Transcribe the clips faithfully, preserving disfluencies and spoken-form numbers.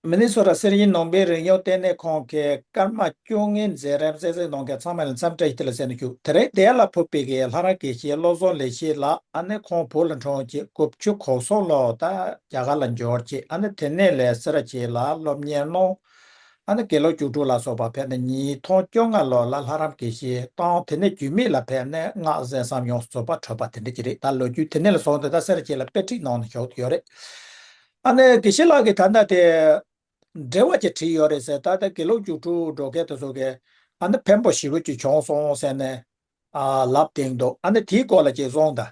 མི་ནི་སོ་ཊ་སེར་ཡིན་ནང་པའི་རིག་གནས་ལྟེ་གནས་ཁང་གི་སྐར་མ་བཅོ་ལྔའི་མཛད་རིམ་གསན་གཟིགས་གནང་མཁན་ཚང་མ་ལ་འཚམས་འདྲི་ཞུ་ལ་ཟེར་ནས་ཞུ། དེ་རིང་འདིར་ལ་ཕེབས་པའི་གི་ལྷ་རམས་དགེ་བཤེས་བློ་བཟང་ལེགས་བཤད་ལགས། ཨ་ནི་ཁོང་བོད་ལ་འཁྲུངས་རྗེས་དགུ་བཅུ་གོ་གསུམ་ལོར་ད་རྒྱ་གར་ལ་འབྱོར་རྗེས། ཨ་ནི་དེ་ནས་ལས་སེར་བྱས་ལ་སློབ་གཉེར་གནང་། ཨ་ནི་དགེ་ལུགས་རྒྱུགས་སྤྲོད་ལ་སོགས་པ་ཕེབས་ནས་ཉིས་སྟོང་བཅོ་ལྔ་ལོ་ལ་ལྷ་རམས་དགེ་བཤེས་དང་དེ་ནས་རྒྱུད་སྨད་ལ་ཕེབས་ནས་སྔགས་གཞན་བསམ་ཡང་རྫོགས་པར་གྲུབ་པ་དེ་འདྲ་ཅིག་རེད། ད་ལོ་རྒྱུས་དེ་ནས་ལ་སོང་སྟེ་ད་སེར་བྱས་ལ་དཔེ་ཁྲིད་གནང་ནས་བཞུགས་ཡོད་རེད། ཨ་ནི་དགེ་བཤེས་ལགས་ཀྱིས་ད་ལྟ་དེ་འགྲེལ་བ་ཅིག་བྲིས་ཡོད་རེད་ཟེར། ད་ལྟ་དགེ་ལུགས་རྒྱུགས་སྤྲོད་འགྲོ་མཁན་དེ་ཚོ་གིས་ཨ་ནི་ཕན་པོ་ཞེ་པོ་ཅིག་བྱུང་སོང་ཟེར་ནས་ཨ་ལབ་བསྡད་འདུག་ཨ་ནི་དེའི་སྐོར་ལ་ཅིག་གསུངས་དང་།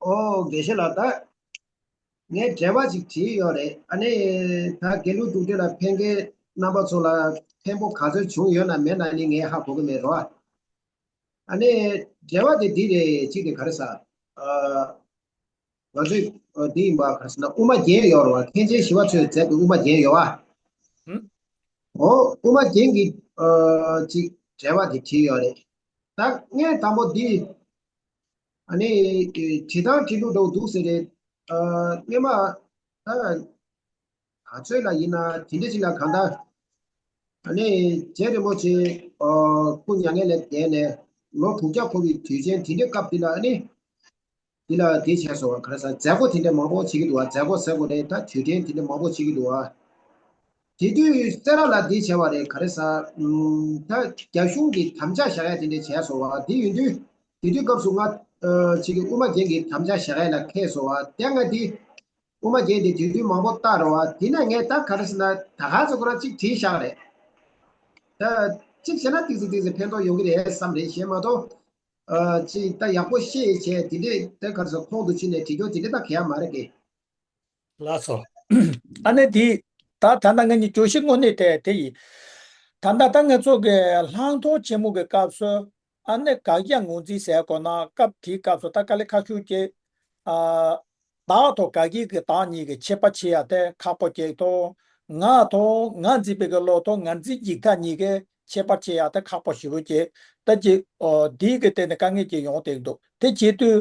ཨོ་དགེ་བཤེས་ལགས། ད་ངས་འགྲེལ་པ་ཅིག་བྲིས་ཡོད་རེད། ཨ་ནི་ད་དགེ་ལུགས་རྒྱུགས་སྤྲོད་ལ་ཕེབས་མཁན་རྣམ་པ་ཚོ་ལ་ཕན་པོ་ག་ཚོད་བྱུང་ཡོད་ན་མེད་ན་ནི་ངས་ཧ་གོ་གི་མེད་རོ། ཨ་ནི་འགྲེལ་པ་དེ་འདི་རེད། གཅིག་དེ་ག་རེ་ཟ། ཨ་ང་ཚོས་ཨ་འདི་ཡིན་པ་ག་རེ་ཟ་ན། དབུ་མ་རྒྱན་ཡོད་རེད་བ། མཁན་ཆེན་ཞི་བ་འཚོས་མཛད་པའི་དབུ་མ་རྒྱན་ཡོད་བ། ཧུམ། ཨོ་དབུ་མ་རྒྱན་གྱི་ཨ་ཅིག་འགྲེལ་པ་དེ་བྲིས་ཡོད་རེད། ད་ངས་དང་པོ་འདི་ཨ་ནི་བྲིས་སྟངས་བྲིས་ལུགས་འདྲ་བོ་འདུག་ཟེར་རེད། ཨ་སྔོན་མ་ད་ག་ཚོད་ལ་ཡིན་ན་དེ་འདྲ་ཞིག་ལ་གང་ལྟར་ཨ་ནི་རྗེ་རིན་པོ་ཆེ་ཨ་སྐུ་མྱ་ངན་ལས་འདས་ནས་ལོ་དྲུག་བརྒྱ་འཁོར་བའི་དུས་ཆེན་དེ་འདྲའི་སྐབས་འདི་ལ་ཨ་ནི་འདི་ལ་འདི་བྱས་སོང་བ། ག་རེ་ཟ། མཛད་སྒོ་དེ་འདྲ་མང་པོ་བྱེད་ཀྱི་འདུག་བ། མཛད་སྒོ་ཟེར་དགོས་རེད། ད་དུས་དྲན་དེ་འདྲ་མང་པོ་བྱེད་ཀྱི་འདུག་བ། དེ་དུས་སེ་ར་ལ་འདི་བྱས་པ་རེད། ག་རེ་ཟ། ཨུམ། ད་རྒྱ་གཞུང་གི་དམ་བཅའ་བཞག་ཡ་དེ་འདྲ་བྱས་སོང་བ། དེ་ཡིན་དུས་དེ་དུས་སྐབས་སུ་ང་ཨ་ཅིག་གི་དབུ་མ་རྒྱན་གྱི་དམ་བཅའ་བཞག་ཡ་ལ་འཁེལ་སོང་བ། དེ་ང་འདི་དབུ་མ་རྒྱན་དེ་དུས་དུས་མང་པོ་བལྟ་རེད་བ། དེ་ནས་ངས་ད་ག་རེ་ཟེར་ན་ད་ག་ཚོད་ཁོ་རང་གཅིག་བྲིས་བཞག་རེད། ད་གཅིག་བྱས་ན་ཏིག་ཙི་ཏིག་ཙི་ཕན་ཐོགས་ཡོང་གི་རེད་བསམ་རེད། གཞན་མ་གཏོགས་ཨ་ཅིག་ད་ཡག་པོ་ཤེས་བྱས་དེ་འདྲས་ད་ག་རེ་ཟེར་ཁོང་དུ་ཕྱིན་ནས་བྲིས་རྒྱུ་དེ་འདྲས་ད་ག་ཡ་མ་རེད་གི། ལགས་སོ། ཨ་ནི་དེ་ད་ད་ལྟ་ང་གཉིས་བརྗོད་གཞི་དངོས་གནས་དེ་དེ་ཡིན། ད་ལྟ་ད་ང་ཚོ་གི་ལྷག་མཐོང་ཆེན་མོ་གི་སྐབས་སུ་ཨ་ནི་དགག་བཞག་ངོས་འཛིན་ཟེར་དགོས་ན་སྐབས་དེའི་སྐབས་སུ་ད་དཀའ་ལས་ཁག་ཤོས་ཀྱི་ཨ། བདག་དང་དགག་བྱའི་གི་བདག་གཉིས་ཀྱི་ཁྱད་པར་ཕྱེ་ཡ་དེ་ཁག་པོ་ཅིག་དང་། ང་དང་ང་འཛིན་པའི་གི་བློ་དང་ངར་འཛིན་འཇིག་ལྟ་གཉིས་ཀྱི་ཁྱད་པར་ཕྱེ་ཡ་དེ་ཁག་པོ་ཞེ་པོ་ཅིག་ད་ཅིག་ཨོ་འདིའི་གི་སྟེང་ནས་དཀའ་ངལ་ཅིག་ཡོང་བསྡད་འདུག་དེ་བྱེད་དུས་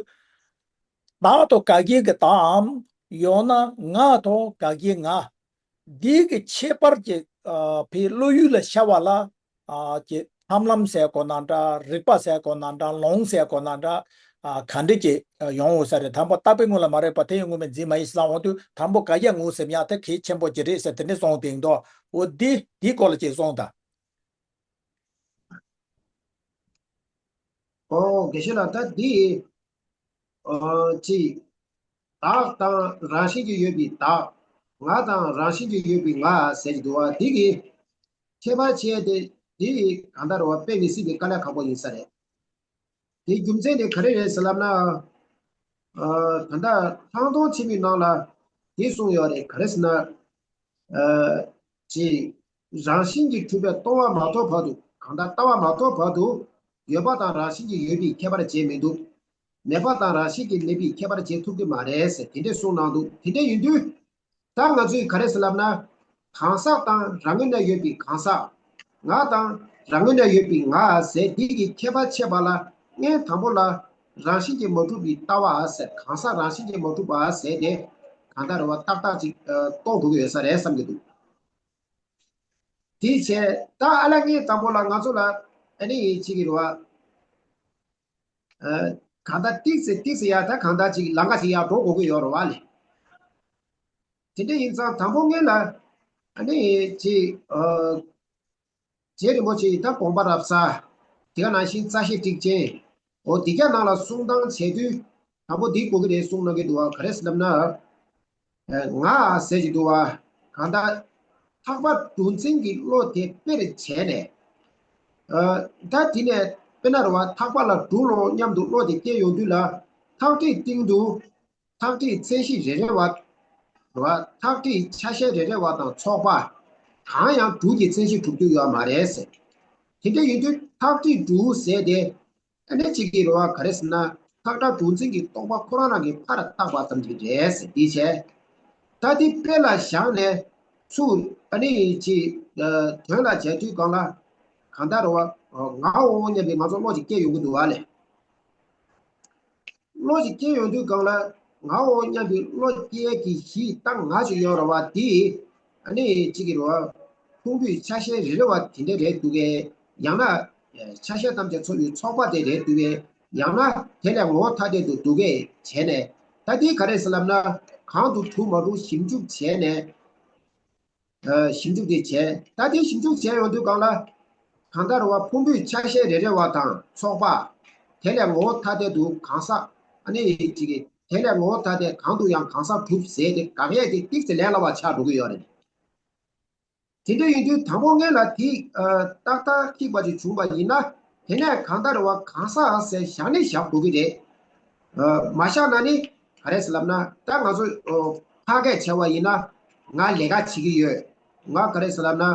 བདག་དང་དགག་བྱའི་གི་བདག་འམ། ཡང་ན་ང་དང་དགག་བྱའི་ང་། འདིའི་གི་ཁྱད་པར་གྱི་ཨ་ཕའི་བློ་ཡུལ་ལ་ཤར་བ་ལ་ཨ་ཀྱི་ཐབས་ལམ་ཟེར་དགོས་ན་འདྲ། རིགས་པ་ཟེར་དགོས་ན་འདྲ། ལུང་ཟེར་དགོས་ན་འདྲ། ཨ་ག་འདྲ་ཅིག་ཡོང་འོས་ས་རེད། དང་པོ་བརྟག་པའི་དངོས་ལ་མ་རེག་པ་དེ་ཡང་དངོས་མེད་འཛིན་མ་ཡིན་ཟེར་འོང་དུས་དང་པོ་དགག་བྱ་ངོས་ཟིན་ཡ་དེ་གལ་ཆེན་པོ་ཅིག་རེད་ཟེར་དེ་འདྲ་གསུངས་བསྡད་འདུག་འོ་འདི་འདིའི་སྐོར་ལ་ཅིག་གསུངས་དང་། ཨོ་དགེ་བཤེས་ལགས། ད་འདི་ཨོ་ཅི། བདག་དང་རང་བཞིན་གྱིས་ཡོད་པའི་བདག་ང་དང་རང་བཞིན་གྱིས་ཡོད་པའི་ང་ཟེར་གྱི་འདུག་བ། འདི་གི་ཁྱད་པར་ཕྱེ་དེ་འདི་གང་ལྟར་བ་དཔེ་མི་སྲིད་པའི་དཀའ་ལས་ཁག་པོ་ཡིན་ས་རེད། དེའི་རྒྱུ་མཚན་དེ་ག་རེ་རེད་ཟེར་ལབ་ན། ཨ་ད་ལྟ་ལྷག་མཐོང་ཆེན་མོའི་ནང་ལ་དེ་གསུངས་ཡོད་རེད། ག་རེ་ཟེར་ན། ཨ་ཅེས། རང་བཞིན་གྱིས་གྲུབ་པའི་སྟོང་པ་མ་རྟོགས་བར་དུ། གང་ལྟར་ལྟ་བ་མ་རྟོགས་བར་དུ་ཡོད་པ་དང་རང་བཞིན་གྱིས་ཡོད་པའི་ཁྱད་པར་བྱེད་མི་ཐུབ། མེད་པ་དང་རང་བཞིན་གྱིས་མེད་པའི་ཁྱད་པར་བྱེད་ཐུབ་ཀྱི་མ་རེད་ཟེར་དེ་འདྲས་གསུངས་གནང་འདུག་དེ་འདྲས་ཡིན་དུས། ད་ང་ཚོས་ག་རེ་ཟེར་ལབ་ན། གང་ཟག་དང་རང་ངོས་ནས་ཡོད་པའི་གང་ཟག་ང་དང་རང་ངོས་ནས་ཡོད་པའི་ང་ཟེར་འདི་གི་ཁྱད་པར་ཕྱེ་བ་ལ་སྔོན་དང་པོ་ལ་རང་བཞིན་གྱིས་མ་གྲུབ་པའི་ལྟ་བ་ཟེར། གང་ཟག་རང་བཞིན་གྱིས་མ་གྲུབ་པ་ཟེར་དེ་གང་ལྟར་བ་ཏག་ཏག་ཅིག་ཨ་རྟོགས་དགོས་ཀྱི་ཡོད་ས་རེད་བསམ་གྱི་འདུག་དེ་བྱས་ད་ཨ་ལ་སྔོན་དང་པོ་ལ་ང་ཚོ་ལ་ཨ་ནི་ཡིན་ཅིག་གི་རེད་བ། ཨ་གང་ལྟར་ཏིག་ཙེ་ཏིག་ཙེ་ཡ་ད་གང་ལྟར་ཅིག་ལམ་ཁ་ཅིག་ཡར་འགྲོ་དགོས་ཀྱི་ཡོད་རེད་བ་ལས། དེ་འདྲ་ཡིན་ཙང་དང་པོ་སྔོན་ལ་ཨ་ནི་ཅིག་ཨ་རྗེ་རིན་པོ་ཆེ་ཡིས་ད་དགོངས་པ་རབ་གསལ། དེ་ག་ནང་བཞིན་རྩ་ཤེ་ཊཱིཀ་ཆེན། འོ་དེ་ག་ནང་ལ་གསུང་སྟངས་བྱས་དུས་དང་པོ་འདི་གོ་གི་རེད་གསུངས་གནང་གི་འདུག་བ། ག་རེ་ཟེར་ལབ་ན། ཨ་ང་ཟེར་གྱི་འདུག་བ། གང་ལྟར་ཐེག་པ་གྲུ་འཛིན་གྱི་བློ་དེ་དཔེར་བྱས་ནས། ཨ་ད་དེ་ནས་དཔེར་ན་རེད་བ། ཐེག་པ་ལ་གྲུ་ལོངས་སྙམ་དུ་བློ་དེ་སྐྱེ་ཡོང་དུས་ལ་ཐག་ཁྲིའི་སྟེང་དུ། ཐག་ཁྲིའི་མཚན་གཞི་རེ་རེ་བ། རེད་བ། ཐག་ཁྲིའི་ཆ་ཤས་རེ་རེ་བ་དང་ཚོགས་པ། གང་ཡང་གྲུ་གི་མཚན་གཞི་གྲུབ་རྒྱུ་ཡོད་མ་རེད་ཟེར། དེ་འདྲ་ཡིན་དུས་ཐག་ཁྲིའི་གྲུ་ཟེར་དེ། ཨ་ནི་གཅིག་གིས་རེད་བ། ག་རེ་ཟེར་ན་ཐག་ཁྲ་གྲུ་འཛིན་གྱི་རྟོག་པ་ཁོ་རང་རང་གི་ཕར་བཏགས་པ་ཙམ་གྱིས་རེད་ཟེར། དེ་བྱས། ད་དེ་དཔེ་ལ་བཞག་ནས་ཚུར་ཨ་ནི་ཅིག་དོན་ལ་བྱས་དུས་སྒང་ལ་གང་ལྟར་རེད་བ། ང་འོང་སྙམ་པའི་ང་ཚོ་བློ་ཅིག་སྐྱེ་ཡོང་གི་འདུག་བ་ལས། བློ་ཞིག་སྐྱེ་ཡོང་དུས་སྒང་ལ། ངའོ་སྙམ་པའི་བློ་སྐྱེ་གི་གཞི་ད་ང་ཅིག་ཡོད་རེད་བ། དེ་ཨ་ནི་གཅིག་གི་རེད་བ། ཕུང་པོའི་ཆ་ཤས་རེ་རེ་བ་དེ་འདྲ་རེད་འདུག་གས། ཡང་ན་ཆ་ཤས་ཐམས་ཅད་ཚོགས་པའི་ཚོགས་པ་དེ་རེད་འདུག་གས། ཡང་ན་དེ་ལས་ངོ་བོ་ཐ་དད་དུ་འདུག་གས་བྱས་ནས། ད་དེ་ག་རེ་ཟེར་ལབ་ན། གང་དུ་གྲུབ་མ་གྲུབ་ཞིབ་འཇུག་བྱས་ནས། ཞིབ་འཇུག་དེ་བྱས། ད་དེ་ཞིབ་འཇུག་བྱས་ཡོང་དུས་སྒང་ལ། གང་ལྟར་བ་ཕུང་པོའི་ཆ་ཤས་རེ་རེ་བ་དང་ཚོགས་པ། དེ་ལས་ངོ་བོ་ཐ་དད་དུ་གང་ཟག་ཨ་ནི་གཅིག་གི་དེ་ལས་ངོ་བོ་ཐ་དད་གང་དུ་ཡང་གང་ཟག་གྲུབ་ཟེར་དེ་དགག་ཡས་དེ་ཏིག་ཙེ་ལས་སླ་བ་ཆགས་འགྲོ་གི་ཡོད་རེད། དེ་འདྲ་ཡིན་དུས་དང་པོ་སྔོན་ལ་དེ་ཏག་ཏག་ཁེགས་པ་ཅིག་བྱུང་བ་ཡིན་ན། དེ་ནས་གང་ལྟར་བ་གང་ཟག་ཟེར་བཞག་ནི་བཞག་དགོས་ཀྱི་རེད། མ་བཞག་ན་ནི་ག་རེ་ཟེར་ལབ་ན། ད་ང་ཚོ་ཕ་སྐད་བྱས་པ་ཡིན་ན། ང་ལས་ཀ་བྱེད་ཀྱི་ཡོད། ང་ག་རེ་ཟེར་ལབ་ན།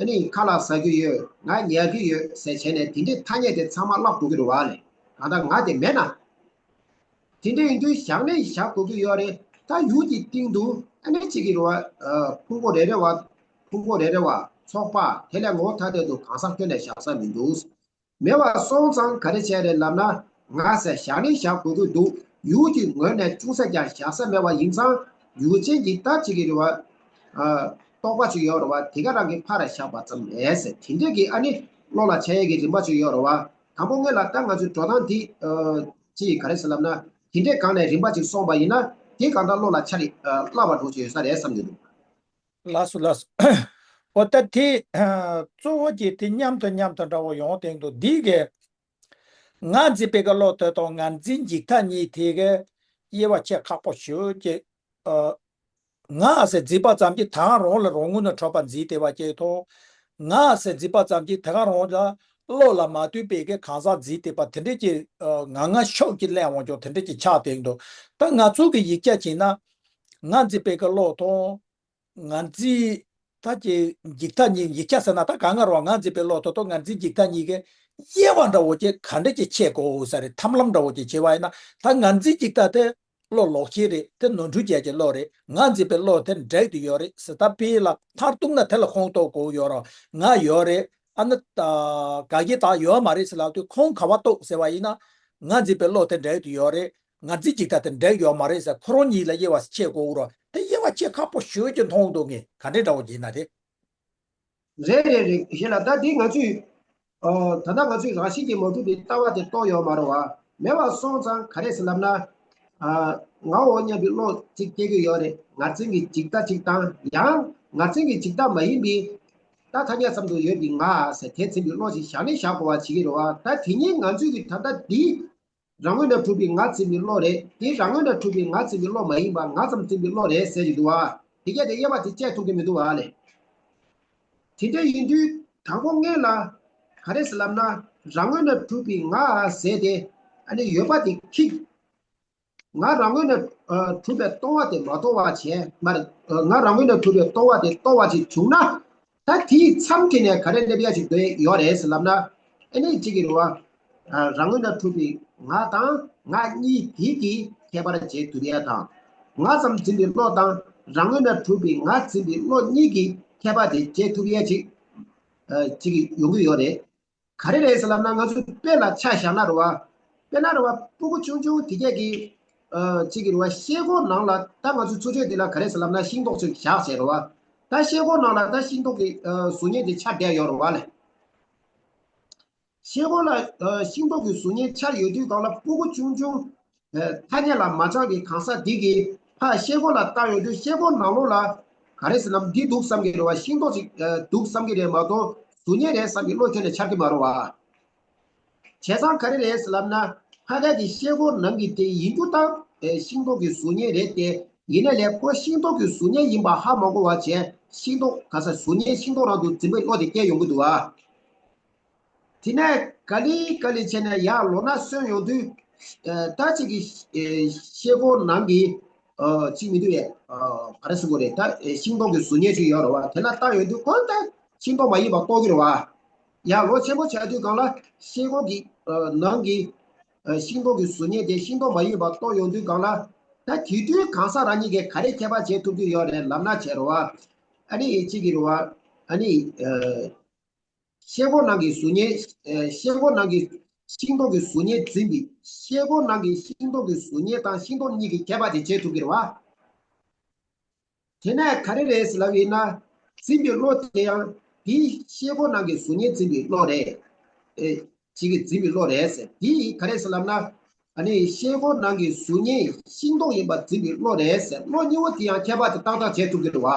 ཨ་ནི་ཁ་ལག་ཟ་གི་ཡོད། ང་ཉལ་གི་ཡོད་ཟེར་བྱས་ནས་དེ་འདྲའི་ཐ་སྙད་དེ་ཚང་མ་བརླག་འགྲོ་གི་རེད་བ་ལས། གང་ལྟར་ང་དེ་མེད་ན། དེ་འདྲ་ཡིན་དུས་བཞག་ནས་བཞག་དགོས་ཀྱི་ཡོད་རེད། ད་ཡུལ་གྱི་སྟེང་དུ་ཨ་ནི་གཅིག་གི་རེད་བ། ཕུང་པོ་རེ་རེ་བ། ཕུང་པོ་རེ་རེ་བ། ཚོགས་པ། དེ་ལས་ངོ་བོ་ཐ་དད་དུ་གང་ཟག་ཁྱོན་ནས་བཞག་ས་མི་འདུག་མེད་པ་སོང་ཙང་ག་རེ་བྱས་རེད་ལབ་ན། ང་ཟེར་བཞག་ནས་བཞག་དགོས་ཀྱི་འདུག་ཡུལ་གྱི་ངོས་ནས་ཅུང་ཟད་ཀྱང་བཞག་ས་མེད་པ་ཡིན་ཙང་། ཡུལ་ཅན་གྱི་ད་གཅིག་གི་རེད་བ། རྟོག་པ་ཅིག་ཡོད་རེད་བ། དེ་ག་རང་གི་ཕར་བཞག་པ་ཙམ་རེད་ཟེར། དེ་འདྲས་ཀྱི་ཨ་ནི་བློ་ལ་འཆར་ཡས་ཀྱི་རིམ་པ་ཅིག་ཡོད་རེད་བ། དང་པོ་སྔོན་ལ་ད་ང་ཚོའི་འགྲོ་སྟངས་དེ། ཅི་ག་རེ་ཟེར་ལབ་ན། དེ་འདྲའི་སྒང་ནས་རིམ་པ་ཅིག་སོང་བ་ཡིན་ན། དེ་གང་ལྟར་བློ་ལ་འཆར་ཡ་སླ་བ་འགྲོ་ཅིག་ཡོད་ས་རེད་བསམ་གྱི་འདུག་ལགས་སོ་ལགས་སོ། འོ་ད་དེ་གཙོ་བོ་གྱི་དེ་མཉམ་དུ་མཉམ་དུ་འདྲ་བོ་ཡོང་སྟེང་དུ་འདི་གའི་ང་འཛིན་པའི་གི་བློ་དེ་དང་ངར་འཛིན་འཇིག་ལྟ་གཉིས་དེ་གའི་དབྱེ་བ་ཕྱེ་ཁག་པོ་ཞེ་གཅིག་ང་ཟེར་འཛིན་པ་ཙམ་གྱིས་ད་རང་ལ་རང་ངོས་ནས་གྲུབ་པ་འཛིན་བསྡད་པ་གཅིག་དང་། ང་ཟེར་འཛིན་པ་ཙམ་གྱིས་ད་ག་རང་ལ་བློ་ལ་མ་ལྟོས་པའི་གི་གང་ཟག་འཛིན་བསྡད་པ་དེ་འདྲས་ཀྱི་ང་ང་ཕྱོགས་ཀྱི་གླེང་བ་ཀྱང་དེ་འདྲས་ཀྱི་ཆགས་བསྡད་འདུག་ད་ང་ཚོ་གི་ཡིག་ཆ་བྱས་ན། ང་འཛིན་པའི་གི་བློ་དང་། ངར་འཛིན་ད་ཀྱི་འཇིག་ལྟ་གཉིས། ཡིག་ཆ་ཟེར་ན་ད་གང་ང་རུང་ང་འཛིན་པའི་བློ་དེ་དང་ངར་འཛིན་འཇིག་ལྟ་གཉིས་ཀའི་དབྱེ་བ་འདྲ་བོ་ཅིག་ག་འདྲ་ཅིག་ཕྱེ་དགོས་ས་རེད། ཐབས་ལམ་འདྲ་བོ་ཅིག་བྱས་པ་ཡིན་ན། ད་ངར་འཛིན་འཇིག་ལྟ་དེ་བློ་ལོག་ཤེས་རེད། དེ་ནོར་འཁྲུལ་ཅན་གྱི་བློ་རེད། ང་འཛིན་པའི་བློ་དེ་འབྲེལ་དུ་ཡོད་རེད་ཟེར། ད་དཔེ་ལ་མཐར་གཏུགས་ན་དེ་ལ་ཁོང་རྟོགས་དགོས་ཡོད་རེད། ང་ཡོད་རེད། ཨ་ནི་ད་ག་གི་ད་ཡོད་མ་རེད་ཟེར་ལབ་དུས་ཁོང་ག་བ་རྟོགས་ཟེར་བ་ཡིན་ན། ང་འཛིན་པའི་བློ་དེ་འབྲེལ་དུ་ཡོད་རེད། ང་འཛིན་འཇིག་ལྟ་དེ་འབྲེལ་ཡོད་མ་རེད་ཟེར། ཁོ་རང་གཉིས་ལ་དབྱེ་བ་ཕྱེ་དགོས་རེད། དེ་དབྱེ་བ་ཕྱེ་ཁག་པོ་ཞེ་གཅིག་མཐོང་འདུག་ངས་ག་འདྲས་འདྲ་བོ་བྱས་ན་དེ། རེད་རེད་རེད། ཞེས་ལ་ད་དེ་ང་ཚོས། ཨ། ད་ལྟ་ང་ཚོས་རང་བཞིན་གྱིས་མ་གྲུབ་པའི་ལྟ་བ་དེ་རྟོགས་ཡོད་མ་རེད་བ། མེད་པ་སོང་ཙང་ག་རེ་ཟེར་ལབ་ན། ཨ། ངའོ་སྙམ་པའི་བློ་གཅིག་སྐྱེ་གི་ཡོད་རེད། ངར་འཛིན་གྱི་འཇིག་ལྟ་གཅིག་དང་། ཡང་ངར་འཛིན་གྱི་འཇིག་ལྟ་མ་ཡིན་པའི། ད་ཐ་སྙད་ཙམ་དུ་ཡོད་པའི་ང་ཟེར་དེ་འཛིན་པའི་བློ་ཞིག་བཞག་ནས་བཞག་དགོས་པ་བྱེད་ཀྱི་རེད་བ། ད་དེ་ཉིད་ང་ཚོས་ཀྱི་ད་ལྟ་འདི། རང་ངོས་ནས་གྲུབ་པའི་ང་འཛིན་པའི་བློ་རེད། དེ་རང་ངོས་ནས་གྲུབ་པའི་ང་འཛིན་པའི་བློ་མ་ཡིན་པ་ང་ཙམ་འཛིན་པའི་བློ་རེད་ཟེར་གྱི་འདུག་བ། དེ་གས་དེ་དབྱེ་བ་དེ་བཅད་ཐུབ་ཀྱི་མི་འདུག་བ་ལས། དེ་འདྲ་ཡིན་དུས་དང་པོ་སྔོན་ལ་ག་རེ་ཟེར་ལབ་ན། རང་ངོས་ནས་གྲུབ་པའི་ང་ཟེར་དེ་ཨ་ནི་ཡོད་པ་དེ་ཁེགས། ང་རང་ངོས་ནས་གྲུབ་པའི་སྟོང་པ་དེ་མ་རྟོགས་པ་བྱས་མ་རེད། ང་རང་ངོས་ནས་གྲུབ་པའི་སྟོང་པ་དེ་རྟོགས་པ་ཅིག་བྱུང་ན། ད་དེའི་མཚམས་དེ་ནས་ག་རེ་སླེབས་ཡ་ཅིག་འདོད་ཡོད་རེད་ཟེར་ལབ་ན། ཨ་ནི་གཅིག་གི་རེད་བ། རང་ངོས་ནས་གྲུབ་པའི་ང་དང་ང་གཉིས་དེ་གི་ཁྱད་པར་འབྱེད་ཐུབ་ཡ་དང་། ང་ཙམ་འཛིན་པའི་བློ་དང་རང་ངོས་ནས་གྲུབ་པའི་ང་འཛིན་པའི་བློ་གཉིས་ཀྱི་ཁྱད་པར་དེ་འབྱེད་ཐུབ་ཡ་ཅིག་ཅིག་ཡོང་གི་ཡོད་རེད། ག་རེ་རེད་ཟེར་ལབ་ན། ང་ཚོས་དཔེ་ལ་ཆ་བཞག་ན་རེད་བ། དཔེར་ན་རེད་བ། སྤུ་གུ་ཆུང་ཆུང་དེ་གས་ཀྱི་ཨ། གཅིག་གི་རེད་བ། ཤེལ་སྒོ་ནང་ལ་ད་ང་ཚོས་ཚུར་ཕྱོགས་དེ་ལ་ག་རེ་ཟེར་ལབ་ན། ཤིང་ཏོག་ཅིག་བཞག་བྱས་རེད་བ། ད་ཤེལ་སྒོ་ནང་ལ་ད་ཤིང་ཏོག་གི་ཨ། གཟུགས་བརྙན་དེ་འཆར་བསྡད་ཡོད་རེད་བ་ལས། ཤེལ་སྒོ་ལ་ཨ། ཤིང་ཏོག་གི་གཟུགས་བརྙན་འཆར་ཡོད་དུས་སྒང་ལ་སྤུ་གུ་ཆུང་ཆུང་ཨ། ཐ་སྙད་ལ་མ་སྦྱངས་པའི་གང་ཟག་འདི་གིས་ཕར་ཤེལ་སྒོ་ལ་བལྟ་ཡོང་དུས་ཤེལ་སྒོ་ནང་ལོགས་ལ་ག་རེ་ཟེར་ན། འདི་འདུག་བསམ་གྱི་རེད་བ། ཤིང་ཏོག་ཅིག་ཨ། འདུག་བསམ་གྱི་རེད་མ་གཏོགས་གཟུགས་བརྙན་རེད་བསམ་གྱི་བློ་ཁྱོན་ནས་འཆར་གྱི་མ་རེད་བ། བྱས་ཙང་ག་རེ་རེད་ཟེར་ལབ་ན། ཕ་ག་གི་ཤེལ་སྒོ་ནང་གི་དེ་ཡིན་རྒྱུ་དང་ཤིང་ཏོག་གི་གཟུགས་བརྙན་རེད་དེ། ཡིན་ན་ལས་ཁོ་ཤིང་ཏོག་གི་གཟུགས་བརྙན་ཡིན་པ་ཧ་མ་གོ་བ་བྱས། ཤིང་ཏོག་ག་ས་གཟུགས་བརྙན་ཤིང་ཏོག་རང་དུ་འཛིན་པའི་བློ་དེ་སྐྱེ་ཡོང་གི་འདུག་ཨ། དེ་ནས་ག་ལེ་ག་ལེ་བྱས་ནས་ཡར་ལོག་ན་སོན་ཡོང་དུས། ད་ཅིག་གི་ཤེལ་སྒོ་ནང་གི་ཅིག་མི་འདུག་ཡ། ག་རེ་ཟེར་དགོས་རེད། ད་ཤིང་ཏོག་གི་གཟུགས་བརྙན་ཅིག་ཡོད་རེད་བ། དེ་ལ་བལྟ་ཡོང་དུས་ཁོ་ད་ཤིང་ཏོག་མ་ཡིན་པ་རྟོགས་ཀྱི་རེད་བ། ཡར་ལོ་ཆེན་པོ་བྱ་དུས་སྒང་ལ་ཤེལ་སྒོ་གི་ཨ། ནང་གི་ཨ། ཤིང་ཏོག་གི་གཟུགས་བརྙན་དེ་ཤིང་ཏོག་མ་ཡིན་པ་རྟོགས་ཡོང་དུས་སྒང་ལ། ད་དེ་དུས་གང་ཟག་རང་ཉིད་ཀྱིས་ག་རེ་ཁྱད་པར་འབྱེད་ཐུབ་ཀྱི་ཡོད་རེད་ལབ་ན་བྱས་རེད་བ། ཨ་ནི་གཅིག་གི་རེད་བ། ཨ་ནི་ཨ། ཤེལ་སྒོ་ནང་གི་གཟུགས་བརྙན། ཨ། ཤེལ་སྒོ་ནང་གི་ ཤིང་ཏོག་གི་གཟུགས་བརྙན་འཛིན་པའི་ཤེལ་སྒོ་ནང་གི་ཤིང་ཏོག་གི་གཟུགས་བརྙན་དང་ཤིང་ཏོག་གཉིས་ཀྱི་ཁྱད་པར་དེ་འབྱེད་ཐུབ་ཀྱི་རེད་བ། དེ་ནས་ག་རེ་རེད་ཟེར་ལབ་ཡིན་ན། འཛིན་པའི་བློ་དེ་ཡང་དེའི་ཤེལ་སྒོ་ནང་གི་གཟུགས་བརྙན་འཛིན་པའི་བློ་རེད། ཨེ། གཅིག་གིས་འཛིན་པའི་བློ་རེད་ཟེར། དེ་ག་རེ་ཟེར་ལབ་ན། ཨ་ནི་ཤེལ་སྒོ་ནང་གི་གཟུགས་བརྙན་ཤིང་ཏོག་ཡིན་པ་འཛིན་པའི་བློ་རེད་ཟེར། བློ་གཉིས་པོ་དེ་ཡང་ཁྱད་པར་དེ་ཏག་ཏག་འབྱེད་ཐུབ་ཀྱི་རེད་བ།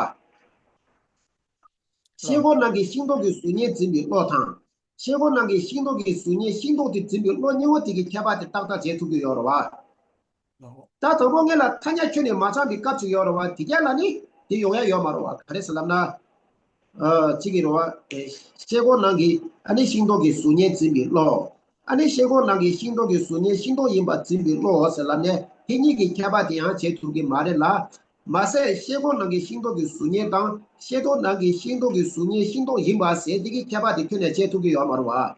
ཤེལ་སྒོ་ནང་གི་ཤིང་ཏོག་གི་གཟུགས་བརྙན་འཛིན་པའི་བློ་དང་། ཤེལ་སྒོ་ནང་གི་ཤིང་ཏོག་གི་གཟུགས་བརྙན་ཤིང་ཏོག་དེ་འཛིན་པའི་བློ་གཉིས་པོ་དེ་གི་ཁྱད་པར་དེ་ཏག་ཏག་འབྱེད་ཐུབ་ཀྱི་ཡོད་རེད་བ། ད་དང་པོ་ངེད་ལ་ཐ་སྙད་ཁྱོན་ནས་མ་ཚང་བའི་སྐབས་ཅིག་ཡོད་རེད་བ། དེ་ག་ལ་ནི་དེ་ཡོང་ཡ་ཡོད་མ་རེད་བ། ག་རེ་ཟེར་ལབ་ན། ཨ། གཅིག་གི་རེད་བ། ཨེ། ཤེལ་སྒོ་ནང་གི་ཨ་ནི་ཤིང་ཏོག་གི་གཟུགས་བརྙན་འཛིན་པའི་བློ། ཨ་ནི་ཤེལ་སྒོ་ནང་གི་ཤིང་ཏོག་གི་གཟུགས་བརྙན་ཤིང་ཏོག་ཡིན་པ་འཛིན་པའི་བློ་ཟེར་ལབ་ནས་དེ་གཉིས་ཀྱི་ཁྱད་པར་དེ་ཡང་འབྱེད་ཐུབ་ཀྱི་མ་རེད་ལ། མ་ཟད་ཤེལ་སྒོ་ནང་གི་ཤིང་ཏོག་གི་གཟུགས་བརྙན་དང་ཤེལ་ཏོག་ནང་གི་ཤིང་ཏོག་གི་གཟུགས་བརྙན་ཤིང་ཏོག་ཡིན་པ་ཟེར་དེ་གི་ཁྱད་པར་དེ་ཁྱོན་ནས་འབྱེད་ཐུབ་ཀྱི་ཡོད་མ་རེད་བ། བྱས་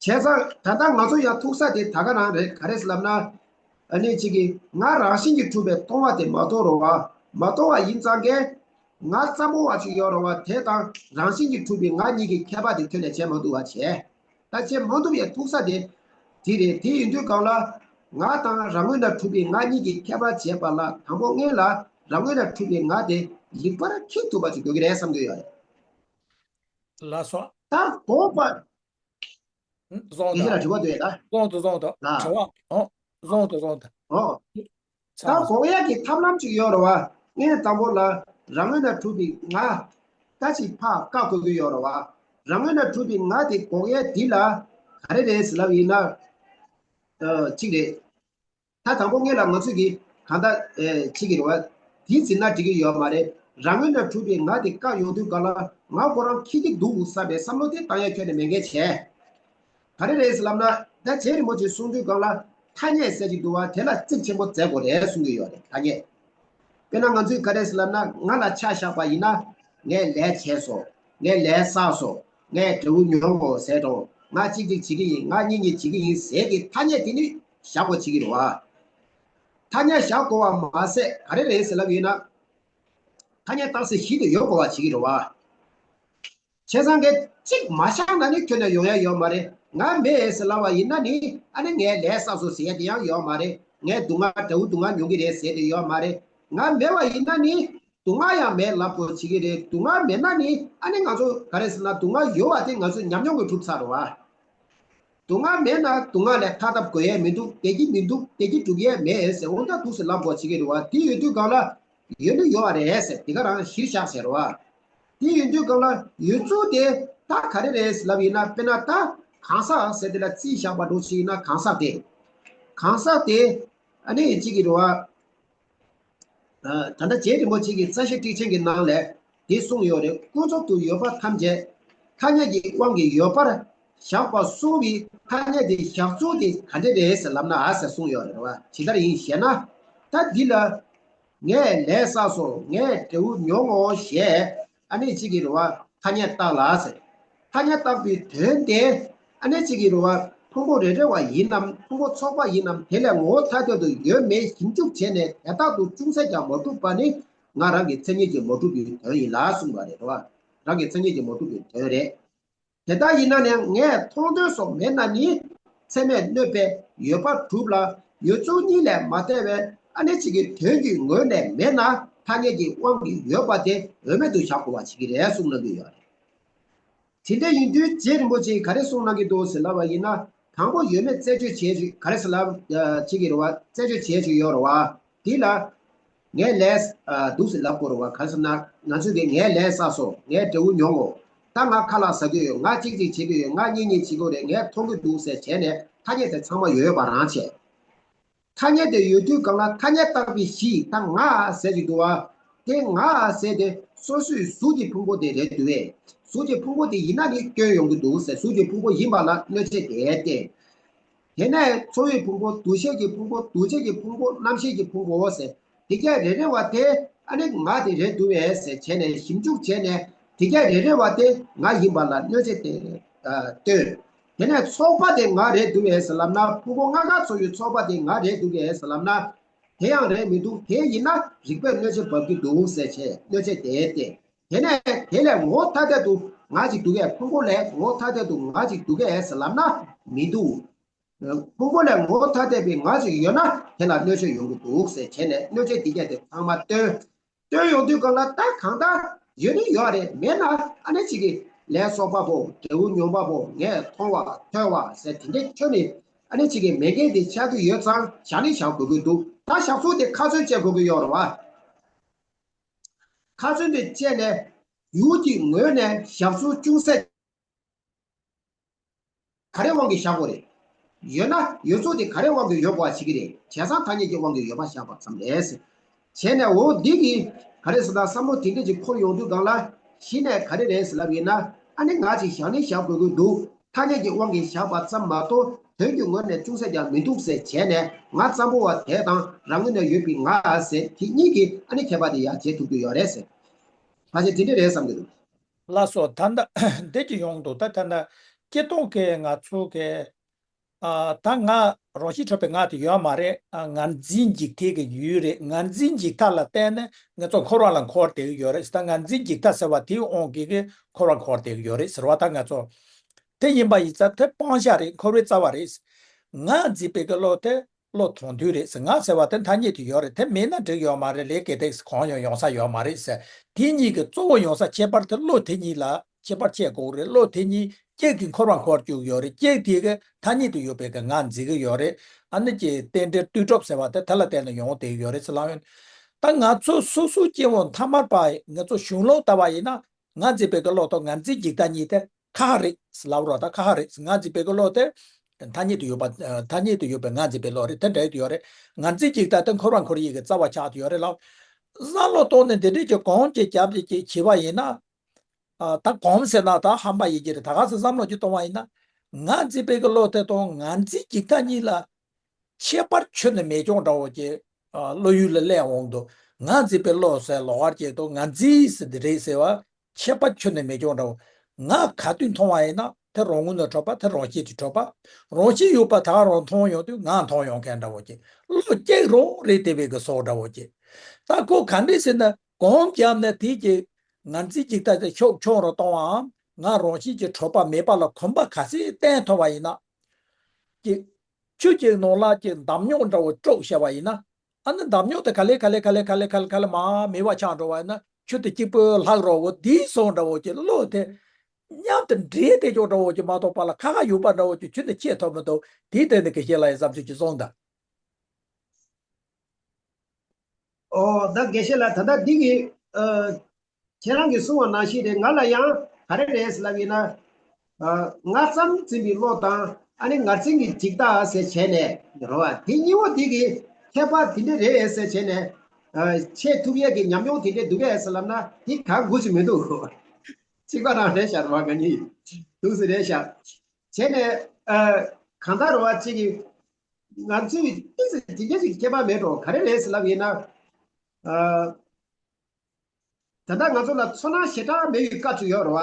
ཙང་ད་ལྟ་ང་ཚོ་ཡང་ཐུག་ས་དེ་ད་ག་རང་རེད། ག་རེ་ཟེར་ལབ་ན། ཨ་ནི་གཅིག་གིས་ང་རང་བཞིན་གྱིས་གྲུབ་པའི་སྟོང་པ་དེ་མ་རྟོགས་རེད་བ། མ་རྟོགས་པ་ཡིན་ཙང་གས། ང་ཙམ་པོ་བ་ཅིག་ཡོད་རེད་བ། དེ་དང་རང་བཞིན་གྱིས་གྲུབ་པའི་ང་གཉིས་ཀྱི་ཁྱད་པར་དེ་ཁྱོན་ནས་འབྱེད་མ་ཐུབ་པ་བྱས། ད་འབྱེད་མ་ཐུབ་པའི་ཐུག་ས་དེ་དེ་རེད། དེ་ཡིན་དུས་སྒང་ལ་ང་དང་རང་ངོས་ནས་གྲུབ་པའི་ང་གཉིས་ཀྱི་ཁྱད་པར་འབྱེད་པ་ལ་དང་པོ་སྔོན་ལ་རང་ངོས་ནས་གྲུབ་པའི་ང་དེ་ལེགས་པར་མཁྱེན་ཐུབ་པ་ཅིག་དགོས་ཀྱི་རེད་བསམ་གྱི་ཡོད་རེད། ལགས་སོ། ད་དགོངས་པ། ཡིན་ན་དྲི་བ་འདུག་ད། བཟང་དུ་བཟང་དུ་ལ། དྲི་བ། ཨོ། བཟང་དུ་བཟང་དུ། ཨོ། ད་དགོངས་ཡག་གི་ཐབས་ལམ་ཅིག་ཡོད་རེད་བ། ངས་དང་པོ་ལ་རང་ངོས་ནས་གྲུབ་པའི་ང་ད་ཅིག་ཕར་བཀག་དགོས་ཀྱི་ཡོད་རེད་བ། རང་ངོས་ནས་གྲུབ་པའི་ང་དེ་དགོངས་ཡག་འདི་ལ་ག་རེ་རེད་ཟེར་ལབ་ཡིན་ན། ཨ། གཅིག་རེད། ད་དང་པོ་སྔོན་ལ་ང་ཚོས་ཀྱི་གང་ལྟར་ཨེ་བྱེད་ཀྱི་རེད་བ། དེ་འཛིན་ན་འགྲིག་གི་ཡོད་མ་རེད། རང་ངོས་ནས་གྲུབ་པའི་ང་དེ་བཀག་ཡོང་དུས་ག་ལ་ང་ཁོ་རང་འཁྱེར་གྱི་འདུག་བསམ་པའི་བསམ་བློ་དེ་བཏང་ཡ་ཁྱོན་ནས་མེད་མཁན་བྱས། ག་རེ་རེད་ཟེར་ལབ་ན། ད་རྗེ་རིན་པོ་ཆེས་གསུངས་དུས་ག་ལ་ཐ་སྙད་ཟེར་གྱི་འདུག་བ། དེ་ལ་གཙིགས་ཆེན་པོ་མཛད་དགོས་རེད་གསུང་གི་ཡོད་རེད། ཐ་སྙད། དཔེར་ན་ང་ཚོས་ག་རེ་ཟེར་ལབ་ན། ང་ལ་ཆ་བཞག་པ་ཡིན་ན། ངས་ལས་བྱས་སོང་། ངས་ལས་བསགས་སོང་། ངས་འབྲས་བུ་མྱོང་ངོ་ཟེར་དང་། ང་གཅིག་གཅིག་བྱེད་ཀྱི་ཡིན། ང་གཉིས་གཉིས་བྱེད་ཀྱི་ཡིན་ཟེར་གྱི་ཐ་སྙད་དེ་ནི་བཞག་དགོས་བྱེད་ཀྱི་རེད་བ། ཐ་སྙད་བཞག་དགོས་པ་མ་ཟད་ག་རེ་རེད་ཟེར་ལབ་ཡིན་ན། ཐ་སྙད་རྟགས་གསལ་བཞི་དེ་ཡོད་དགོས་པ་བྱེད་ཀྱི་རེད་བ། བྱས་ཙང་གི་གཅིག་མ་བཞག་ན་ནི་ཁྱོན་ནས་ཡོང་ཡ་ཡོད་མ་རེད། ང་མེད་ཟེར་ལབ་པ་ཡིན་ན་ནི་ཨ་ནི་ངས་ལས་བསགས་སོང་ཟེར་ཡ་དེ་ཡང་ཡོད་མ་རེད། ངས་སྡུག་བསྔལ་འབྲས་བུ་སྡུག་བསྔལ་མྱོང་གི་རེད་ཟེར་དེ་ཡོད་མ་རེད། ང་མེད་པ་ཡིན་ན་ནི་སྡུག་བསྔལ་ཡང་མེད་ལབ་དགོས་བྱེད་ཀྱི་རེད། སྡུག་བསྔལ་མེད་ན་ནི་ཨ་ནི་ང་ཚོ་ག་རེ་ཟེར་ན། སྡུག་བསྔལ་ཡོད་པ་དེ་ང་ཚོས་ཉམས་མྱོང་གིས་གྲུབ་ཚར་རེད་བ། སྡུག་བསྔལ་མེད་ན་སྡུག་བསྔལ་ལས་ཐར་ཐབས་དགོས་ཡས་མི་འདུག་བསྡད་ཀྱི་མི་འདུག་བསྡད་ཀྱི་འགྲུབ་ཡས་མེད་ཟེར་འོ་ད་འདུག་ཟེར་ལབ་དགོས་བྱེད་ཀྱི་རེད་བ། དེ་ཡོད་དུས་སྒང་ལ། ཡོད་ནི་ཡོད་པ་རེད་ཟེར། དེ་ག་རང་གཞིར་བཞག་ཟེར་བ། དེ་ཡིན་དུས་སྒང་ལ་ཡོད་ཚུལ་དེ་ད་ག་རེ་རེད་ལབ་ཡིན་ན། དཔེར་ན་ད་གང་ཟག་ཟེར་དེ་ལ་རྩིས་བཞག་པ་འདྲ་ཞིག་ཡིན་ན། གང་ཟག་དེ། གང་ཟག་དེ་ཨ་ནི་གཅིག་གི་རེད་བ། ད་ལྟ་རྗེ་རིན་པོ་ཆེ་གིས་རྩ་ཤེ་ཊཱིཀ་ཆེན་གྱི་ནང་ལ་དེ་གསུངས་ཡོད་རེད། ཀུན་རྫོབ་ཏུ་ཡོད་པ་ཐམས་ཅད་ཐ་སྙད་ཀྱི་དབང་གིས་ཡོད་པར་བཞག་པ་གསུངས་པའི་ཐ་སྙད་དེ་བཞག་ཚུལ་དེ་ག་འདྲ་རེད་ཟེར་ལབ་ན། ཨ་ཟེར་གསུངས་ཡོད་རེད་བ། ཇི་ལྟར་ཡིན་ཞེ་ན། ད་འདི་ལ། ངས་ལས་བསགས་སོང་། ངས་འབྲས་བུ་མྱོང་ངོ་ཞེས་ཨ་ནི་གཅིག་གི་རེད་བ། ཐ་སྙད་བཏགས་ལ་ཟེར། ཐ་སྙད་བཏགས་པའི་དོན་དེ་ཨ་ནི་གཅིག་གི་རེད་བ། ཕུང་པོ་རེ་རེ་བ་ཡིན་ནམ། ཕུང་པོ་ཚོགས་པ་ཡིན་ནམ། དེ་ལས་ངོ་བོ་ཐ་དད་དུ་ཡོད་མེད་ཞིབ་འཇུག་བྱས་ནས་དེ་དག་ཏུ་ཅུང་ཟད་ཀྱང་མ་གྲུབ་པ་ནི་ང་རང་གི་མཚན་ཉིད་ཀྱིས་མ་གྲུབ་པའི་དོན་ཡིན་ལ་གསུངས་པ་རེད་བ། རང་གི་མཚན་ཉིད་ཀྱིས་མ་གྲུབ་པའི་དོན་རེད། དེ་ལྟར་ཡིན་ན་ནི་ངས་མཐོང་ཐོས་སོགས་མེད་ན་ནི། ཚད་མས་གནོད་པའི་ཡོད་པར་གྲུབ་ལ། ཡོད་ཚུལ་གཉིས་ལས་མ་འདས་པའི་ཨ་ནི་གཅིག་གི་དོན་གྱི་ངོས་ནས་མེད་ན། ཐ་སྙད་ཀྱི་དབང་གིས་ཡོད་པ་དེ་འོས་མེད་དུ་བཞག་དགོས་པ་ཞིག་རེད་གསུངས་གནང་གི་ཡོད་རེད། དེ་འདྲ་ཡིན་དུས་རྗེ་རིན་པོ་ཆེས་ག་རེ་གསུངས་གནང་གི་འདུག་ཟེར་ལབ་པ་ཡིན་ན། དང་པོ་ཡོད་མེད་རྩད་གཅོད་བྱེད་ཀྱི་ག་རེ་ཟེར་ལབ་ཅིག་གི་རེད་བ། རྩད་གཅོད་བྱེད་ཀྱི་ཡོད་རེད་བ། དེ་ལ། ངས་ལས་ཨ་འདུག་ཟེར་ལབ་དགོས་རེད་བ། ག་རེ་ཟེར་ན་ང་ཚོས་ཀྱི་ངས་ལས་བསགས་སོང་། ངས་འབྲས་བུ་མྱོང་ངོ་། ད་ང་ཁ་ལག་ཟ་གི་ཡོད། ང་གཅིག་གཅིག་བྱེད་ཀྱི་ཡོད། ང་གཉིས་གཉིས་བྱེད་ཀྱི་ཡོད་རེད། ངས་མཐོང་གི་འདུག་ཟེར་བྱས་ནས་ཐ་སྙད་དེ་ཚང་མ་ཡོད་པ་རང་བྱས། ཐ་སྙད་དེ་ཡོད་དུས་སྒང་ལ་ཐ་སྙད་བཏགས་པའི་གཞི་ད་ང་ཟེར་གྱི་འདུག་བ། དེ་ང་ཟེར་དེ་སོ་སོའི་གཟུགས་ཀྱི་ཕུང་པོ་དེ་རེད་འདུག་བས། གཟུགས་ཀྱི་ཕུང་པོ་དེ་ཡིན་ན་ནི་སྐྱོན་ཡོང་གི་འདུག་ཟེར། གཟུགས་ཀྱི་ཕུང་པོ་ཡིན་པ་ལ་གནོད་བྱེད་དེ་སྟེ། དེ་ནས་ཚོར་བའི་ཕུང་པོ། འདུ་ཤེས་ཀྱི་ཕུང་པོ། འདུ་བྱེད་ཀྱི་ཕུང་པོ། རྣམ་ཤེས་ཀྱི་ཕུང་པོའོ་ཟེར། དེ་ག་རེ་རེ་བ་དེ་ཨ་ནི་ང་དེ་རེད་འདུག་བས་ཟེར་བྱས་ནས་ཞིབ་འཇུག་བྱས་ནས་དེ་ག་རེ་རེ་བ་དེ་ང་ཡིན་པ་ལ་གནོད་བྱེད་དེ་ཨ་སྟོན། དེ་ནས་ཚོགས་པ་དེ་ང་རེད་འདུག་བས་ཟེར་ལབ་ན། ཕུང་པོ་ལྔ་ཀ་ཚོར་བའི་ཚོགས་པ་དེ་ང་རེད་འདུག་བས་ཟེར་ལབ་ན། དེ་ཡང་རེད་མི་འདུག་དེ་ཡིན་ན་རིགས་པས་གནོད་བྱེད་འབབ་ཀྱི་འདུག་ཟེར་བྱས། གནོད་བྱེད་དེ་སྟེ། དེ་ནས་དེ་ལས་ངོ་ཐ་དད་དུ་ང་ཅིག་འདུག་གས། ཕུང་པོ་ལས་ངོ་ཐ་དད་དུ་ང་ཅིག་འདུག་གས་ལབ་ན་མི་འདུག། ཕུང་པོ་ལས་ངོ་ཐ་དད་པའི་ང་ཅིག་ཡོད་ན་དེ་ལ་གནོད་བྱེད་ཡོང་གི་འདུག་ཟེར་བྱས་ནས་གནོད་བྱེད་འདི་གས་དེ་ཚང་མ་སྟོན། སྟོན་ཡོང་དུས་སྒང་ལ་ད་གང་ལྟར་ཡོད་ནི་ཡོད་རེད། མེད་ན་ཨ་ནི་ཅིག་གི་ལས་གསོག་པ་པོ། འབྲས་བུ་མྱོང་བ་པོ། ངས་མཐོང་བ་ཐོས་པ་ཟེར་དེ་འདྲའི་ཁྱོན་ནས་ཨ་ནི་ཅིག་གི་མེད་མཁན་དེ་ཆགས་ཀྱི་ཡོད་ཙང་བཞག་ནི་བཞག་དགོས་ཀྱི་འདུག། ད་བཞག་ཚུལ་དེ་ཁ་ཚོན་བཅད་དགོས་ཀྱི་ཡོད་རེད་བ། ཁ་ཚོན་དེ་བཅད་ནས་ཡུལ་གྱི་ངོས་ནས་བཞག་ཚུལ་ཅུང་ཟད། ག་རེ་དབང་གིས་བཞག་དགོས་རེད། ཡོད་ན་ཡོད་ཚུལ་དེ་ག་རེ་དབང་གིས་ཡོད་དགོས་པ་བྱེད་ཀྱི་རེད། བྱས་ཙང་ཐ་སྙད་ཀྱི་དབང་གིས་ཡོད་པ་བཞག་པ་ཙམ་རེད། བྱས་ནས་འོ་འདི་གི་ག་རེ་ཟེར་ན་བསམ་བློ་དེ་འདྲ་ཅིག་འཁོར་ཡོང་དུས་སྒང་ལ་གཞི་ནས་ག་རེ་རེད་ཟེར་ལབ་ཡིན་ན། ཨ་ནི་ང་ཅིག་བཞག་ནི་བཞག་དགོས་ཀྱི་འདུག། ཐ་སྙད་ཀྱི་དབང་གིས་བཞག་པ་ཙམ་མ་གཏོགས་དོན་གྱི་ངོས་ནས་ཅུང་ཟད་ཀྱང་མི་འདུག་ཟེར་བྱས་ནས། ང་ཙམ་པོ་བ་དེ་དང་རང་ངོས་ནས་ཡོད་པའི་ང་ཟེར་དེ་གཉིས་ཀྱི་ཨ་ནི་ཁྱད་པར་དེ་ཡང་འབྱེད་ཐུབ་ཀྱི་ཡོད་རེད་ཟེར། ཕལ་ཆེར་དེ་འདྲ་རེད་བསམ་གྱི་འདུག། ལགས་སོ། ད་ལྟ་འདི་ཅིག་ཡོང་འདུག། ད་ད་ལྟ་སྐྱེ་སྟོང་གི་ང་ཚོ་གི། ཨ། ད་ང་རང་བཞིན་གྲུབ་པའི་ང་དེ་ཡོད་མ་རེད། ཨ། ངར་འཛིན་འཇིག་ལྟ་གི་ཡུལ་རེད། ངར་འཛིན་འཇིག་ལྟ་ལ་བརྟེན་ནས་ང་ཚོ་འཁོར་བ་ལ་འཁོར་བསྡད་ཀྱི་ཡོད་རེད། ད་ངར་འཛིན་འཇིག་ལྟ་ཟེར་བ་དེའི་དབང་གིས་གི་འཁོར་བ་འཁོར་བསྡད་ཀྱི་ཡོད་རེད་ཟེར་བ། ད་ང་ཚོ་དེ་ཡིན་པ་ཡིན་ཙང་དེ་སྤང་བྱ་རེད། འཁོར་བའི་རྩ་བ་རེད། ངར་འཛིན་པའི་གི་བློ་དེ་བློ་དོན་མཐུན་རེད་ཟེར། ང་ཟེར་བ་དེ་ཐ་སྙད་དུ་ཡོད་རེད། དེ་མེད་ན་འགྲིག་ཡོད་མ་རེད། ལས་ཀ་དེ་གང་ཡང་ཡོང་ས་ཡོད་མ་རེད་ཟེར། དེ་གཉིས་ཀྱི་གཙོ་བོ་ཡོང་ས་ཁྱད་པར་དེ་བློ་དེ་གཉིས་ལ་ཁྱད་པར་ཕྱེ་དགོས་རེད། བློ་དེ་གཉིས་གཅིག་གིས་འཁོར་བར་འཁོར་བཅུག་ཡོད་རེད། གཅིག་དེ་གི་ཐ་སྙད་དུ་ཡོད་པའི་གི་ང་འཛིན་གི་ཡོད་རེད། ཨ་ནི་ཀྱི་རྟེན་འབྲེལ་ལྟོས་གྲུབ་ཟེར་བ་དེ་དེ་ལ་བརྟེན་ནས་ཡོང་བསྡད་ཡོད་རེད་ཟེར་ལབ་ཡོད། ད་ང་ཚོ་སོ་སོ་སྐྱེ་བོ་ཐ་མལ་པ་ང་ཚོ་གཞུང་ལུགས་ལྟ་བ་ཡིན་ན། ངར་འཛིན་པའི་གི་བློ་དང་ངར་འཛིན་འཇིག་ལྟ་གཉིས་དེ་ཁ་ཁ་རེད་ལབ་རོགས། ད་ཁ་ཁ་རེད། ངར་འཛིན་པའི་གི་བློ་དེ་ཐ་སྙད་དུ་ཡོད་པ། ཐ་སྙད་དུ་ཡོད་པའི་ངར་འཛིན་པའི་བློ་རེད། དེ་འདྲ་ཡོད་རེད། ངར་འཛིན་འཇིག་ལྟ་དེ་འཁོར་བ་འཁོར་ཡུལ་གྱི་རྩ་བ་ཆགས་ཏེ་ཡོད་རེད་ལབ། བསམ་བློ་གཏོང་ནས་འདི་འདྲས་ཀྱི་གོམ་གཅིག་རྒྱབ་ཀྱི་ཅིག་བྱས་པ་ཡིན་ན། ཨ། ད་གོམ་ཟེར་ན་ད་ཧམ་པ་ཡིན་གྱི་རེད། ད་ག་ཚོད་བསམ་བློ་ཅིག་གཏོང་བ་ཡིན་ན། ངར་འཛིན་པའི་གི་བློ་དེ་དང་ངར་འཛིན་འཇིག་ལྟ་གཉིས་ལ་ཁྱད་པར་ཁྱོན་ནས་མེད་ཀྱང་འདྲ་བོ་ཅིག། ཨ། བློ་ཡུལ་ལ་སླེབས་འོང་དུས། ངར་འཛིན་པའི་བློ་ཟེར་ལོགས་ཀར་བྱས་དང་ངར་འཛིན་ཟེར་འདི་རེད་ཟེར་བ་ཁྱད་པར་ཁྱོན་ནས་མེད་ཀྱང་འདྲ་བོ། ང་ག་དུས་མཐོང་བ་ཡིན་ན་དེ་རང་ངོས་ནས་གྲུབ་པ། དེ་རང་བཞིན་གྱིས་གྲུབ་པ། རང་བཞིན་ཡོད་པ་ད་ག་རང་མཐོང་ཡོང་དུས་ང་མཐོང་ཡོང་མཁན་འདྲ་བོ་ཅིག། བློ་གཅིག་རང་རེད་དེ་བས་གི་སོགས་འདྲ་བོ་ཅིག། ད་ཁོ་ག་འདྲས་ཟེར་ན་གོམ་བརྒྱབ་ནས་དེ་གི་ངར་འཛིན་འཇིག་ལྟ་དེ་ཤུགས་ཆུང་རུ་གཏོང་བའམ། ང་རང་བཞིན་གྱིས་གྲུབ་པ་མེད་པ་ལ་གོམས་པ་ག་ཚོད་བསྟན་ཐུབ་པ་ཡིན་ན། ཀྱི། ཆུ་གཅིག་ནང་ལ་ཀྱི་འདམ་རྙོག་འདྲ་བོ་དཀྲུགས་བྱས་པ་ཡིན་ན། ཨ་ནི་འདམ་རྙོག་དེ་ག་ལེ་ག་ལེ་ག་ལེ་ག་ལེ་ག་ལེ་ག་ལེ་མར་མེད་པ་ཆགས་འགྲོ་བ་ཡིན་ན། ཆུ་དེ་གཅིག་པུ་ལྷག་རོགས་འོ་དེའི་སོང་འདྲ་བོ་ཀྱི་བློ་དེ་མཉམ་དུ་འདྲེས་ཏེ་ཀྱོག་འདྲ་བོ་ཀྱི་མ་གཏོགས་པ་ལ་ཁ་ཁ་ཡོད་པ་འདྲ་བོ་ཀྱི་ཆུ་དེ་ཆད་ཐུབ་མི་འདུག། དེའི་སྟེང་དུ་དགེ་བཤེས་ལགས་ཡི་བསམ་ཚུལ་ཅིག་གསུངས་དང་། ཨོ། ད་དགེ་བཤེས་ལགས། ད་ལྟ་འདི་གི། ཨ། ཁྱེད་རང་གིས་གསུངས་པ་ནང་བཞིན་རེད། ང་ལ་ཡང་ག་རེ་རེད་ཟེར་ལབ་ཡིན་ན། ཨ། ང་ཙམ་འཛིན་པའི་བློ་དང་ཨ་ནི་ངར་འཛིན་གྱི་འཇིག་ལྟ་ཟེར་བྱས་ནས་རེད་བ། དེ་གཉིས་པོ་དེ་གི་ཁྱད་པར་དེ་འདྲ་རེད་ཟེར་བྱས་ནས། ཨ། ཕྱེ་ཐུབ་ཡས་ཀྱི་ཉམས་མྱོང་དེ་འདྲ་འདུག་གས་ཟེར་ལབ་ན་དེ་ག་དགོས་ཀྱི་མི་འདུག། གཅིག་པ་རང་རེད་ཤག་རེད་བ། ང་གཉིས་འདུག་སེ་རེད་ཤག། བྱས་ནས། ཨ། གང་ལྟར་རེད་བ། གཅིག་གི། ང་ཚོས་ཏོག་ཙམ་དེ་འདྲ་ཞིག་ཁྱད་པར་མེད་འགྲོ། ག་རེ་རེད་ཟེར་ལབ་ཡིན་ན། ཨ། ད་ལྟ་ང་ཚོ་ལ་ཚོར་སྣང་ཞེ་དྲག་མེད་པའི་སྐབས་ཅིག་ཡོད་རེད་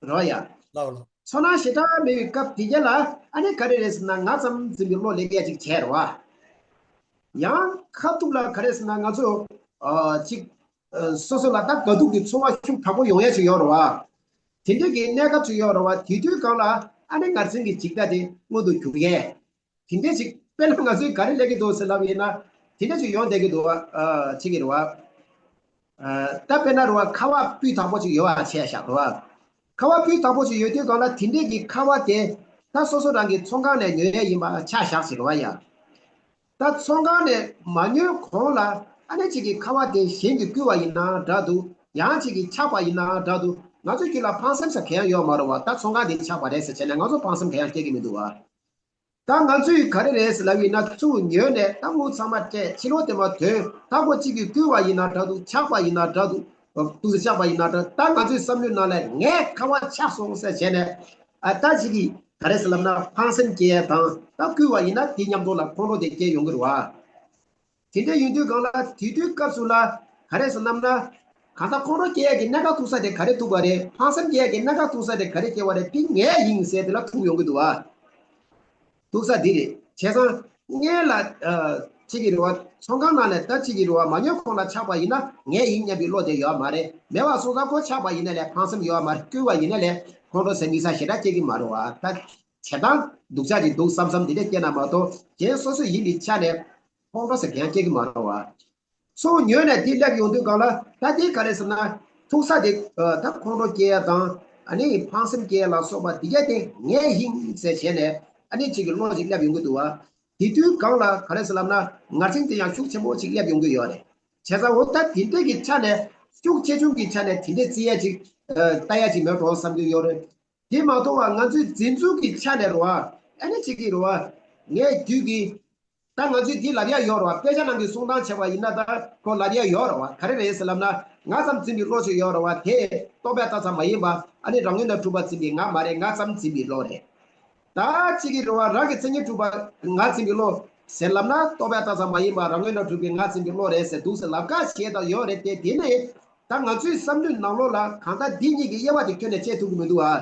བ། རེད་བ་ཡ། ལགས་ལགས། ཚོར་སྣང་ཞེ་དྲག་མེད་པའི་སྐབས་དེ་ག་ལ་ཨ་ནི་ག་རེ་རེད་ཟེར་ན། ང་ཙམ་འཛིན་པའི་བློ་ལས་སྐད་ཅིག་བྱས་རེད་བ། ཡང་ཁ་ཐུག་ལ་ག་རེ་ཟེར་ན། ང་ཚོ། ཨ། ཅིག། ཨ། སོ་སོ་ལ་ད་དགའ་སྡུག་གི་ཚོར་བ་ཤུགས་དྲག་པོ་ཡོང་ཡས་ཅིག་ཡོད་རེད་བ། དེ་འདྲ་གི་གནས་སྐབས་ཅིག་ཡོད་རེད་བ། དེ་དུས་སྒང་ལ་ཨ་ནི་ངར་འཛིན་གྱི་འཇིག་ལྟ་དེ་མངོན་དུ་གྱུར་ཡས། དེ་འདྲ་ཞིག། དཔེར་ན་ང་ཚོས་ག་རེ་ལབ་ཀྱི་འདུག་ཟེར་ལབ་ཡིན་ན། དེ་འདྲ་ཞིག་ཡོང་བསྡད་ཀྱི་འདུག་བ། ཨ། བྱེད་ཀྱི་རེད་བ། ཨ། ད་དཔེར་ན་རེད་བ། ཁ་བ་སྤུས་དག་པོ་ཅིག་ཡོད་པ་ཆ་བཞག་རེད་བ། ཁ་བ་སྤུས་དག་པོ་ཅིག་ཡོད་དུས་སྒང་ལ་དེ་འདྲས་ཀྱི་ཁ་བ་དེ་ད་སོ་སོ་རང་གི་ཚོང་ཁང་ནས་ཉོ་ཡས་ཡིན་པ་ཆ་བཞག་ཟེར་རེད་བ་ཡ། ད་ཚོང་ཁང་ནས་མ་ཉོས་གོང་ལ་ཨ་ནི་གཅིག་གི་ཁ་བ་དེ་གཞན་གྱིས་བསྐུལ་བ་ཡིན་ན་འདྲ་འདུག། ཡང་གཅིག་གིས་ཆག་པ་ཡིན་ན་འདྲ་འདུག། ང་ཚོའི་རྒྱུད་ལ་ཕངས་སེམས་ཟེར་གང་ཡང་ཡོད་མ་རེད་བ། ད་ཚོང་ཁང་དེ་ཆག་པ་རེད་ཟེར་བྱས་ནས་ང་ཚོ་ཕངས་སེམས་གང་ཡང་སྐྱེ་གི་མི་འདུག་བ། ད་ང་ཚོས་ག་རེ་རེད་ཟེར་ལབ་ཡིན་ན། ཚུར་ཉོས་ནས་ད་དངུལ་ཚང་མ་སྤྲད། ཕྱི་ལོགས་དེ་མ་ཐོན། ད་ཁོ་གཅིག་གིས་བསྐུལ་བ་ཡིན་ན་འདྲ་འདུག། ཆག་པ་ཡིན་ན་འདྲ་འདུག། ཏོག་ཙམ་ཆག་པ་ཡིན་ན་འདྲ། ད་ང་ཚོའི་བསམ་བློའི་ནང་ལ་ངའི་ཁ་བ་ཆག་སོང་ཟེར་བྱས་ནས། ཨ། ད་གཅིག་གིས་ག་རེ་ཟེར་ལབ་ན། ཕངས་སེམས་སྐྱེ་ཡས་དང་། ད་བསྐུལ་བ་ཡིན་ན་དེ་མཉམ་དུ་ལ་ཁོང་ཁྲོ་དེ་སྐྱེ་ཡོང་གི་རེད་བ། དེ་འདྲ་ཡིན་དུས་སྒང་ལ་དེ་དུས་སྐབས་སུ་ལ་ག་རེ་ཟེར་ལབ་ན། གང་ལྟར་ཁོང་ཁྲོ་སྐྱེ་ཡས་ཀྱི་གནད་འགག་ཐུག་ས་དེ་ག་རེ་ཐུག་པ་རེད། ཕངས་སེམས་སྐྱེ་ཡས་ཀྱི་གནད་འགག་ཐུག་ས་དེ་ག་རེ་སྐྱེ་བ་རེད། དེ་ངས་ཡིན་ཟེར་དེ་ལ་ཐུག་ཡོང་གི་འདུག་བ། ཐུག་ས་འདི་རེད། བྱས་ཙང་སྔོན་ལ། ཨ། གཅིག་གི་རེད་བ། ཚོང་ཁང་ནང་ནས་ད་གཅིག་གི་རེད་བ། མ་ཉོས་གོང་ལ་ཆགས་པ་ཡིན་ན་ངའི་ཡིན་སྙམ་པའི་བློ་དེ་ཡོད་མ་རེད། མེད་པ་སོང་ཙང་ཁོ་ཆགས་པ་ཡིན་ན་ལས་ཕངས་སེམས་ཡོད་མ་རེད། བསྐུལ་བ་ཡིན་ན་ལས་ཁོང་ཁྲོ་ཟེར་དམིགས་བསལ་ཞེ་དྲག་སྐྱེ་གི་མ་རེད་བ། ད་བྱེད་སྟངས་སྡུག་ཅག་ཅིག་འདུག་བསམ་བསམ་དེ་འདྲ་སྐྱེ་ན་མ་གཏོགས་གཞན་སོ་སོ་ཡིན་པའི་ཆ་ནས་ཁོང་ཁྲོ་ཟེར་གང་སྐྱེ་གི་མ་རེད་བ། སོ་ཉོས་ནས་དེ་སླེབས་ཡོང་དུས་སྒང་ལ་ད་དེ་ག་རེ་ཟེར་ན་ཐུག་ས་དེ་ད་ཁོང་ཁྲོ་སྐྱེ་ཡ་དང་ཨ་ནི་ཕངས་སེམས་སྐྱེ་ཡ་ལ་སོགས་པ་དེ་ག་དེ་ངས་ཡིན་ཟེར་བྱས་ནས་ཨ་ནི་གཅིག་གི་བློ་ཞིག་སླེབས་ཡོང་གི་འདུག་བ། དེ་དུས་སྒང་ལ་ག་རེ་ཟེར་ལབ་ན་ངར་འཛིན་དེ་ཡང་ཤུགས་ཆེན་པོ་ཅིག་སླེབས་ཡོང་གི་ཡོད་རེད། བྱས་ཙང་འོ་ད་དེ་འདྲ་གི་ཆ་ནས་ཤུགས་ཆེ་ཆུང་གི་ཆ་ནས་དེ་འདྲ་བརྩི་ཡ་ཅིག་ལྟ་ཡ་ཅིག་མེད་འགྲོ་བསམ་གྱི་ཡོད་རེད། དེ་མ་གཏོགས་པ་ང་ཚོའི་འཛིན་ཚུལ་གྱི་ཆ་ནས་རེད་བ། ཨ་ནི་གཅིག་གི་རེད་བ། ངས་རྒྱུད་ཀྱི་ད་ང་ཚོས་འདི་ལབ་ཡ་ཡོད་རེད་བ། དཔེ་ཆ་ནང་གི་གསུང་སྟངས་བྱས་པ་ཡིན་ན་ད་ཁོ་ལབ་ཡ་ཡོད་རེད་བ། ག་རེ་རེད་ཟེར་ལབ་ན་ང་ཙམ་འཛིན་པའི་བློ་ཞིག་ཡོད་རེད་བ། དེ་རྟོག་པས་བཏགས་ཙམ་མ་ཡིན་པ་ཨ་ནི་རང་ངོས་ནས་གྲུབ་པ་འཛིན་པའི་ང་མ་རེད། ང་ཙམ་འཛིན་པའི་བློ་རེད། ད་གཅིག་གི་རེད་བ། རང་གི་མཚན་ཉིད་གྲུབ་པ་ང་འཛིན་པའི་བློ་ཟེར་ལབ་ན་རྟོག་པས་བཏགས་ཙམ་མ་ཡིན་པ་རང་ངོས་ནས་གྲུབ་པའི་ང་འཛིན་པའི་བློ་རེད་ཟེར་འདུག་ཟེར་ལབ་ཁ་ཤས་ད་ཡོད་རེད་དེ། དེ་ནི་ད་ང་ཚོའི་བསམ་བློའི་ནང་ལོགས་ལ་གང་ལྟར་འདི་གཉིས་ཀྱི་དབྱེ་བ་དེ་ཁྱོན་ནས་བཅད་ཐུབ་ཀྱི་མི་འདུག་ཨ།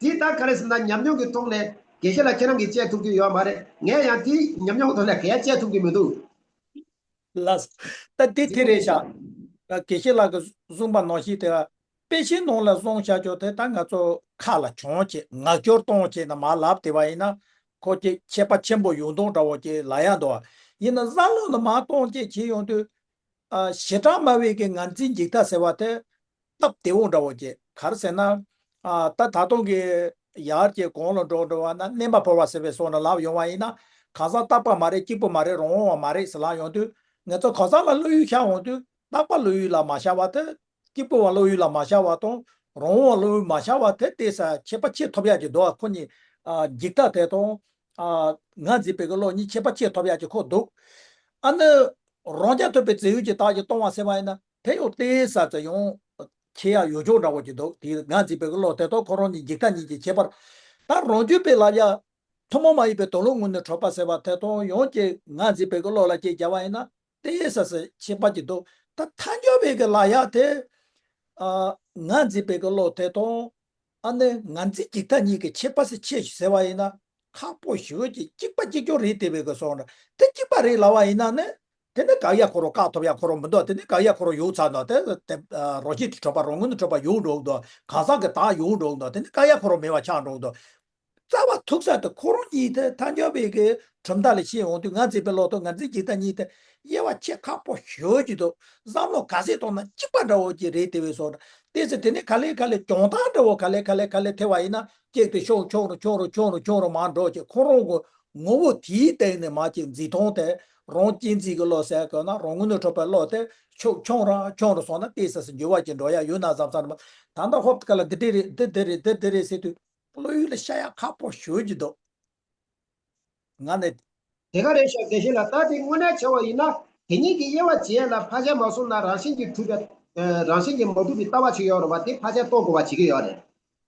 དེ་ལྟར་ག་རེ་ཟེར་ན་ཉམས་མྱོང་གི་ཐོག་ནས་དགེ་བཤེས་ལགས་ཁྱེད་རང་གིས་བཅད་ཐུབ་ཀྱི་ཡོད་མ་རེད། ངས་ཡང་དེ་ཉམས་མྱོང་ཐོག་ནས་ག་ཡང་བཅད་ཐུབ་ཀྱི་མི་འདུག་ལགས། ད་དེ་དེ་རེད་ཤག་དགེ་བཤེས་ལགས་ཀྱིས་གསུངས་པ་ནང་བཞིན་དེ་དཔེ་ཆའི་ནང་ལ་སོང་བྱ་ཆོག་དེ་ད་ང་ཚོ་ཁ་ལ་བྱུང་བྱས་ངག་སྐྱོར་གཏོང་བྱས་ན་མ་ལབ་དེ་བ་ཡིན་ན་ཁོ་ཀྱི་ཁྱད་པར་ཆེན་པོ་ཡོང་དོན་འདྲ་བོ་ཀྱི་ལ་ཡ་འདུག་ཡིན་ན་བསམ་བློ་ནི་མ་གཏོང་བྱས་བྱས་ཡོང་དུས། ཨ། ཞེ་དྲག་སྨྲ་བའི་གི་ངར་འཛིན་འཇིག་ལྟ་ཟེར་བ་དེ་སྟབས་བདེ་བོ་འདྲ་བོ་ཅིག་ག་རེ་ཟེར་ན། ཨ། ད་ད་དུང་གི་ཡར་གྱི་གོང་ལ་འགྲོ་འགྲོ་བ་ན་གནས་མ་བོར་བ་ཟེར་བའི་སོགས་ནས་ལབ་ཡོང་བ་ཡིན་ན་གང་ཟག་རྟག་པ་མ་རེད། གཅིག་པུ་མ་རེད། རང་དབང་བ་མ་རེད་ཟེར་ལབ་ཡོང་དུས་ང་ཚོ་གང་ཟག་ལ་བློ་ཡུལ་ཤར་འོང་དུས་རྟག་པ་བློ་ཡུལ་ལ་མ་ཤར་བ་དེ། སྐྱིད་པོ་བ་བློ་ཡུལ་ལ་མ་ཤར་བ་དང་རང་དབང་བ་བློ་ཡུལ་མ་ཤར་བ་དེ་ལྟས་ས་ཁྱད་པར་ཕྱེ་ཐུབ་ཡག་གི་འདུག་ཁོ་གཉིས། ཨ། འཇིག་ལྟ་དེ་དང་། ཨ། ངར་འཛིན་པའི་གི་བློ་གཉིས་ཁྱད་པར་ཕྱེ་ཐུབ་ཡག་གི་ཁོ་འདུག་ཨ་ནི་རང་རྐྱ་ཐུབ་པའི་རྫས་ཡུལ་གྱི་རྟགས་ཀྱིས་སྟོང་བ་ཟེར་བ་ཡིན་ན་དེ་ཡང་ལྟས་ས་ཙི་ཡང་ཁྱད་ཡག་ཡོད་ཆོག་འདྲ་བོ་ཅིག་འདུག་དེ་ངར་འཛིན་པའི་གི་བློ་དེ་དང་ཁོ་རང་གཉིས་འཇིག་ལྟ་གཉིས་ཀྱི་ཁྱད་པར། ད་རང་རྒྱུད་པའི་ལབ་ཡག་ཐུན་མོང་མ་ཡིན་པའི་དོན་ལུགས་ངོས་ནས་གྲུབ་པ་ཟེར་བ་དེ་དང་ཡང་གཅིག་ངར་འཛིན་པའི་གི་བློ་ལ་གཅིག་བརྒྱབ་པ་ཡིན་ན། ཏེ་ས་སི་ཁྱད་པར་གྱི་འདུག་ད་ཐལ་འགྱུར་བའི་གི་ལ་ཡ་དེ། ཨ། ངར་འཛིན་པའི་གི་བློ་དེ་དང་། ཨ་ནི་ངར་འཛིན་འཇིག་ལྟ་གཉིས་ཀྱི་ཁྱད་པར་སི་ཕྱེ་ཞིག་ཟེར་བ་ཡིན་ན། ཁག་པོ་ཞེ་གཅིག་གཅིག་པ་གཅིག་རྐྱང་རེད་དེ་བའི་གི་སོང་ར། དེ་གཅིག་པ་རེད་ལབ་པ་ཡིན་ན་ནི། དེ་ནི་ག་ཡ་ཁོ་རོ་བཀག་ཐུབ་ཡ་ཁོ་རོ་མི་འདུག་དེ་ནི་ག་ཡ་ཁོ་རོ་ཡོག་ཚ་འདུག་དེ་དེ་རང་བཞིན་གྱིས་གྲུབ་པ་རང་ངོས་ནས་གྲུབ་པ་ཡོག་འགྲོ་འདུག་གང་ཟག་གི་བདག་ཡོག་འགྲོ་འདུག་དེ་ནི་ག་ཡ་ཁོ་རོ་མེད་པ་ཆགས་འགྲོ་འདུག་རྩ་བ་ཐུག་ས་དེ་ཁོ་རང་གཉིས་དེ་ཐལ་འགྱུར་བའི་གི་གྲུབ་མཐའ་ལ་ཤེས་འོང་དུས་ངར་འཛིན་པའི་བློ་དང་ངར་འཛིན་འཇིག་ལྟ་གཉིས་དེ་དབྱེ་བ་ཕྱེ་ཁག་པོ་ཞེ་གཅིག་འདུག་བསམ་བློ་ག་ཚད་གཏོང་ན་གཅིག་པ་འདྲ་བོ་ཅིག་རེད་དེ་བས་སོ། དེ་ཚེ་དེ་ནས་ག་ལེ་ག་ལེ་གྱོང་ཐང་འདྲ་བོ་ག་ལེ་ག་ལེ་ག་ལེ་ཐེབས་པ་ཡིན་ན་གཅིག་དེ་ཤོག་ཆུང་རུ་ཆུང་རུ་ཆུང་རུ་ཆུང་རུ་མར་འགྲོ་ཅིག་ཁོ་རང་གི་ངོ་བོ་དེའི་སྟེང་ནས་མ་ཅིག་འཛིན་སྟངས་དེ་རང་གཅེས་འཛིན་གྱི་བློ་ཟེར་དགོས་ན་རང་ངོས་ནས་གྲུབ་པའི་བློ་དེ་ཤོག་ཆུང་རུ་ཆུང་རུ་སོང་ན་དེ་ཚེ་སི་འགྱུར་བ་ཅིག་འགྲོ་ཡ་ཡོད་ན་བསམ་བསམ་ད་ལྟ་ཧོབ་ཏེ་ག་ལ་འདི་འདྲ་རེད་འདི་འདི་རེད་འདི་འདི་རེད་ཟེར་དུས། བློ་ཡུལ་ལ་ཤར་ཡག་ཁག་པོ་ཞེ་གཅིག་འདུག་ང་ནི། དེ་ག་རེད་ཤག་དགེ་བཤེས་ལགས། ད་དེ་དངོས་གནས་བྱ་བ་ཡིན་ན་དེ་གཉིས་ཀྱི་དབྱེ་བ་འབྱེད་ཡ་ལ་ཕར་ཕྱིན་མ་སོང་ན་རང་བཞིན་གྱིས་གྲུབ་པའི་རང་བཞིན་གྱིས་མ་གྲུབ་པའི་ལྟ་བ་ཅིག་ཡོད་རེད་བ། དེ་ཕར་ཕྱིན་རྟོགས་དགོས་པ་བྱེད་ཀྱི་ཡོད་རེད།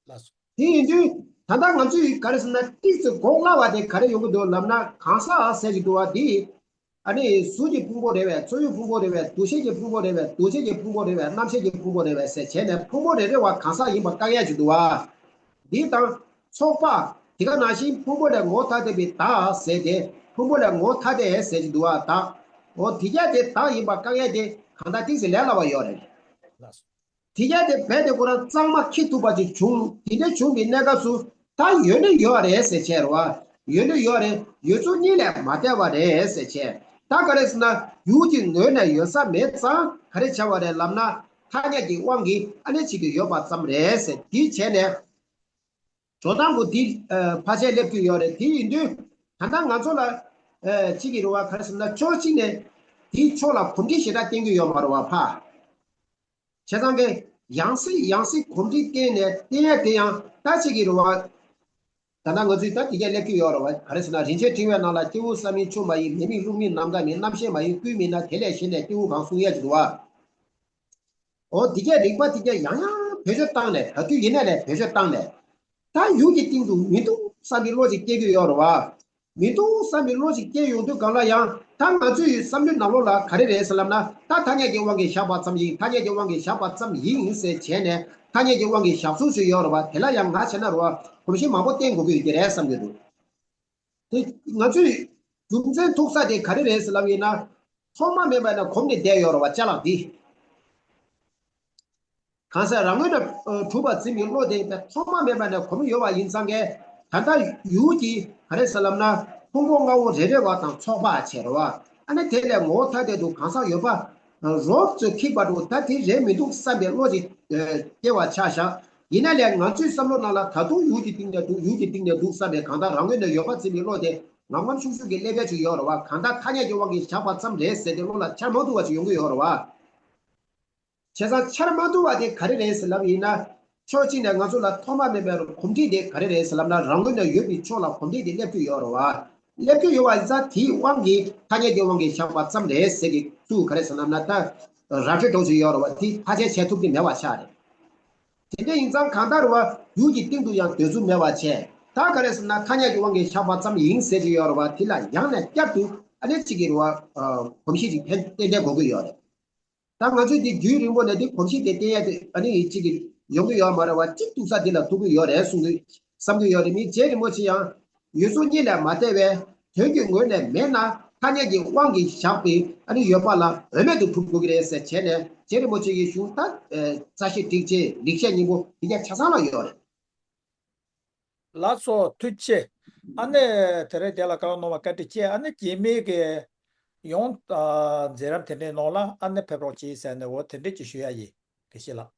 ལགས་སོ། དེ་ཡིན་དུས་ད་ལྟ་ང་ཚོས་ག་རེ་ཟེར་ན་ཏིག་ཙི་གོ་སླ་བ་དེ་ག་རེ་ཡོང་གི་འདུག་ལབ་ན་གང་ཟག་ཟེར་གྱི་འདུག་བ། དེ། ཨ་ནི་གཟུགས་ཀྱི་ཕུང་པོ་རེད་པས། ཚོར་བའི་ཕུང་པོ་རེད་པས། འདུ་ཤེས་ཀྱི་ཕུང་པོ་རེད་པས། འདུ་བྱེད་ཀྱི་ཕུང་པོ་རེད་པས། རྣམ་ཤེས་ཀྱི་ཕུང་པོ་རེད་པས་ཟེར་བྱས་ནས་ཕུང་པོ་རེ་རེ་བ་གང་ཟག་ཡིན་པ་བཀག་ཡ་ཅིག་འདུག་བ། འདི་དང་ཚོགས་པ་དེ་ག་ནང་བཞིན་ཕུང་པོ་ལས་ངོ་བོ་ཐ་དད་པའི་བདག་ཟེར་ཏེ་ཕུང་པོ་ལས་ངོ་བོ་ཐ་དད་ཟེར་གྱི་འདུག་བ། བདག་འོ་དེ་ག་དེ་བདག་ཡིན་པ་བཀག་ཡ་དེ་གང་ལྟར་ཏིག་ཙམ་ལས་སླ་བ་ཡོད་རེད། དེ་ག་དེ་རྦད་དེ་ཁོ་རང་གཙང་མ་འཁྱེར་ཐུབ་པ་ཅིག་བྱུང་། དེ་འདྲ་བྱུང་བའི་གནས་སྐབས་སུ་ད་ཡོད་ནི་ཡོད་རེད་ཟེར་བྱས་རེད་བ། ཡོད་ནི་ཡོད་རེད། ཡོད་ཚུལ་གཉིས་ལས་མ་འདས་པ་རེད་ཟེར་བྱས། ད་ག་རེ་ཟེར་ན་ཡུལ་གྱི་ངོས་ནས་ཡོད་ས་མེད་ཙང་ག་རེ་བྱ་བ་རེད་ལབ་ན་ཐ་སྙད་ཀྱི་དབང་གིས་ཨ་ནེ་གཅིག་གི་ཡོད་པ་ཙམ་རེད་ཟེར། དེ་བྱས་ནས་འགྲོ་སྟངས་པོ་དེ་ཕལ་ཆེར་སླེབས་ཀྱི་ཡོད་རེད། དེ་ཡིན་དུས་ད་ལྟ་ང་ཚོ་ལ་གཅིག་གི་རེད་བ། ག་རེ་ཟེར་ན་ཕྱོགས་གཅིག་ནས་དེའི་ཕྱོགས་ལ་གོམས་འདྲིས་ཞེ་དྲག་བསྟན་གྱི་ཡོད་མ་རེད་བ་ཕ། བྱས་ཙང་གི་ཡང་སེ་ཡང་སེ་གོམས་འདྲིས་བསྟན་ནས་བསྟན་ཡ་དེ་ཡང་ད་ཅིག་གི་རེད་བ། ད་ལྟ་ང་ཚོས་ད་དེ་གས་སླེབས་ཀྱི་ཡོད་རེད་བ། ག་རེ་ཟེར་ན་རིན་ཆེན་ཕྲེང་བའི་ནང་ལ་སྐྱེས་བུ་བསམ་ཡས་མཆོག་མ་ཡིན། མི་དམིགས་བློ་དམིགས་ནམ་མཁའ་མིན། རྣམ་ཤེས་མ་ཡིན་ཀུན་མིན་ན། དེ་ལས་གཞན་ནས་སྐྱེས་བུ་གང་གསུང་ཡས་ཀྱི་འདུག་བ། འོ་དེ་གས་རིག་པ་དེ་གས་ཡང་ཡང་བེད་སྤྱོད་བཏང་ནས་ག་དུས་ཡིན་ན་ལས་བེད་སྤྱོད་བཏང་ནས་ད་ཡུལ་གྱི་སྟེང་དུ་མི་འདུག་བསམ་པའི་བློ་ཅིག་སྐྱེ་གི་ཡོད་རེད་བ། མི་འདུག་བསམ་པའི་བློ་ཞིག་སྐྱེ་ཡོང་དུས་སྒང་ལ་ཡང་ད་ང་ཚོའི་བསམ་བློའི་ནང་ལོགས་ལ་ག་རེ་རེད་ཟེར་ལབ་ན་ད་ཐ་སྙད་ཀྱི་དབང་གིས་བཞག་པ་ཙམ་ཡིན། ཐ་སྙད་ཀྱི་དབང་གིས་བཞག་པ་ཙམ་ཡིན་ཟེར་བྱས་ནས་ཐ་སྙད་ཀྱི་དབང་གིས་བཞག་ཚུལ་ཞིག་ཡོད་རེད་བ། དེ་ལ་ཡང་ང་བྱས་ན་རེད་བ་གོམས་གཤིས་མང་པོ་བསྟེན་དགོས་ཀྱི་ཡོད་ཀྱི་རེད་བསམ་གྱི་འདུག་དེ་ང་ཚོས་ རྒྱུ་མཚན་ཐུག་ས་དེ་ག་རེ་རེད་ཟེར་ལབ་ཡིན་ན། ཐོག་མ་མེད་པ་ནས་གོམས་ནས་བསྡད་ཡོད་རེད་བ། ཅ་ལག་འདི། གང་ཟག་རང་ངོས་ནས་གྲུབ་པར་འཛིན་པའི་བློ་དེ་ཐོག་མ་མེད་པ་ནས་གོམས་ཡོད་པ་ཡིན་ཙང་གས། ད་ལྟ་ཡུལ་གྱི་ག་རེ་ཟེར་ལབ་ན། ཕུང་པོ་ལྔ་བོ་རེ་རེ་བ་དང་ཚོགས་པ་བྱས་རེད་བ། ཨ་ནི་དེ་ལས་ངོ་བོ་ཐ་དད་དུ་གང་ཟག་ཡོད་པ་རོབ་ཙམ་ཁེགས་པ་འདུག་ད་དེ་རེད་མི་འདུག་བསམ་པའི་བློ་ཅིག་སྐྱེ་བ་ཆ་བཞག་ཡིན་ན་ལས་ང་ཚོའི་བསམ་བློ་ནང་ལ་ད་དུང་ཡུལ་གྱི་སྟེང་ནས་འདུག་ཡུལ་གྱི་སྟེང་ནས་འདུག་བསམ་པའི་གང་ཟག་རང་ངོས་ནས་ཡོད་པར་འཛིན་པའི་བློ་དེ་ངམ་ངམ་ཤུགས་ཤུགས་ཀྱི་ཀླད་པ་ཅིག་ཡོད་རེད་བ། གང་ཟག་ཐ་སྙད་ཀྱི་དབང་གིས་བཞག་པ་ཙམ་རེད་ཟེར་ཏེ་བློ་ལ་འཆར་མ་ཐུབ་པ་ཅིག་ཡོང་གི་ཡོད་རེད་བ། བྱས་ཙང་འཆར་མ་ཐུབ་པ་དེ་ག་རེ་རེད་ཟེར་ལབ་ཡིན་ན། ཕྱོགས་གཅིག་ནས་ང་ཚོ་ལ་ཐོག་མ་མེད་པའི་གོམས་འདྲིས་དེ་ག་རེ་རེད་ཟེར་ལབ་ན། རང་ངོས་ནས་ཡོད་པའི་ཕྱོགས་ལ་གོམས་འདྲིས་དེ་སླེབས་ཀྱི་ཡོད་རེད་བ། སླེབས་ཀྱི་ཡོད་པ་ཡིན་ཙང་དེའི་དབང་གིས་ཐ་སྙད་ཀྱི་དབང་གིས་བཞག་པ་ཙམ་རེད་ཟེར་གྱི་ཚུལ་ག་རེ་ཟེར་ལབ་ན། ད་ར་སྤྲོད་འགྲོ་བཞིན་ཡོད་རེད་བ། དེ་ཐག་གཅོད་བྱེད་ཐུབ་ཀྱི་མེད་པ་ཆགས་རེད། དེ་འདྲ་ཡིན་ཙང་གང་ལྟར་བ་ཡུལ་གྱི་སྟེང་དུ་ཡང་སྡོད་ཚུལ་མེད་པ་བྱས། ད་ག་རེ་ཟེར་ན་ཐ་སྙད་ཀྱི་དབང་གིས་བཞག་པ་ཙམ་ཡིན་ཟེར་གྱི་ཡོད་རེད་བ། དེ་ལ་ཡང་ནས་བསྐྱར་དུ་ཨ་ནི་གཅིག་གི་རེད་བ། གོམས་གཤིས་ཅིག་ཏན་ཏན་དགོས་ཀྱི་ཡོད་རེད། ད་ང་ཚོས་འདི་རྒྱུན་རིང་པོ་ནས་འདི་གོམས་གཤིས་དེ་བསྟེན་ཡ་དེ་ཨ་ནི་གཅིག་གི་ཡོང་གི་ཡོད་མ་རེད་བ། གཅིག་ཐུག་ས་འདི་ལ་ཐུག་གི་ཡོད་རེད་གསུང་གི་བསམ་གི་ཡོད་རེད། མི་རྗེ་རིན་པོ་ཆེ་ཡང་ཡུལ་གཟུགས་གཉིས་ལས་མ་འདས་པའི་དོན་གྱི་ངོས་ནས་མེད་ན་ཐ་སྙད་ཀྱི་དབང་གིས་བཞག་པའི་ཨ་ནི་ཡོད་པ་ལ་འོས་མེད་དུ་གྲུབ་དགོས་ཀྱི་རེད་ཟེར་བྱས་ནས་རྗེ་རིན་པོ་ཆེ་གི་གཞུང་ད་རྩ་ཤེ་སྒྲིག་ཆེ་ལེགས་བཤད་སྙིང་པོ་འདི་ག་ཆ་ཚང་ལ་ཡོད་རེད། ལགས་སོ་ཐུགས་རྗེ་ཆེ། ཨ་ནི་དེ་རིང་དེ་ལ་བཀའ་གནང་བ་བཀའ་དྲིན་ཆེ། ཨ་ནི་རྗེས་མའི་གི་ཡང་མཛད་རིམ་དེ་འདྲའི་ནང་ལ་ཨ་ནི་ཕེབས་རོགས་གྱིས་ཟེར་ནས་འོ་དེ་འདྲ་ཅིག་ཞུ་ཡ་ཡིན། དགེ་བཤེས་ལགས།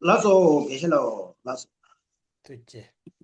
ལགས་སོ་དགེ་བཤེས་ལགས། ལགས་སོ། ཐུགས་རྗེ་ཆེ།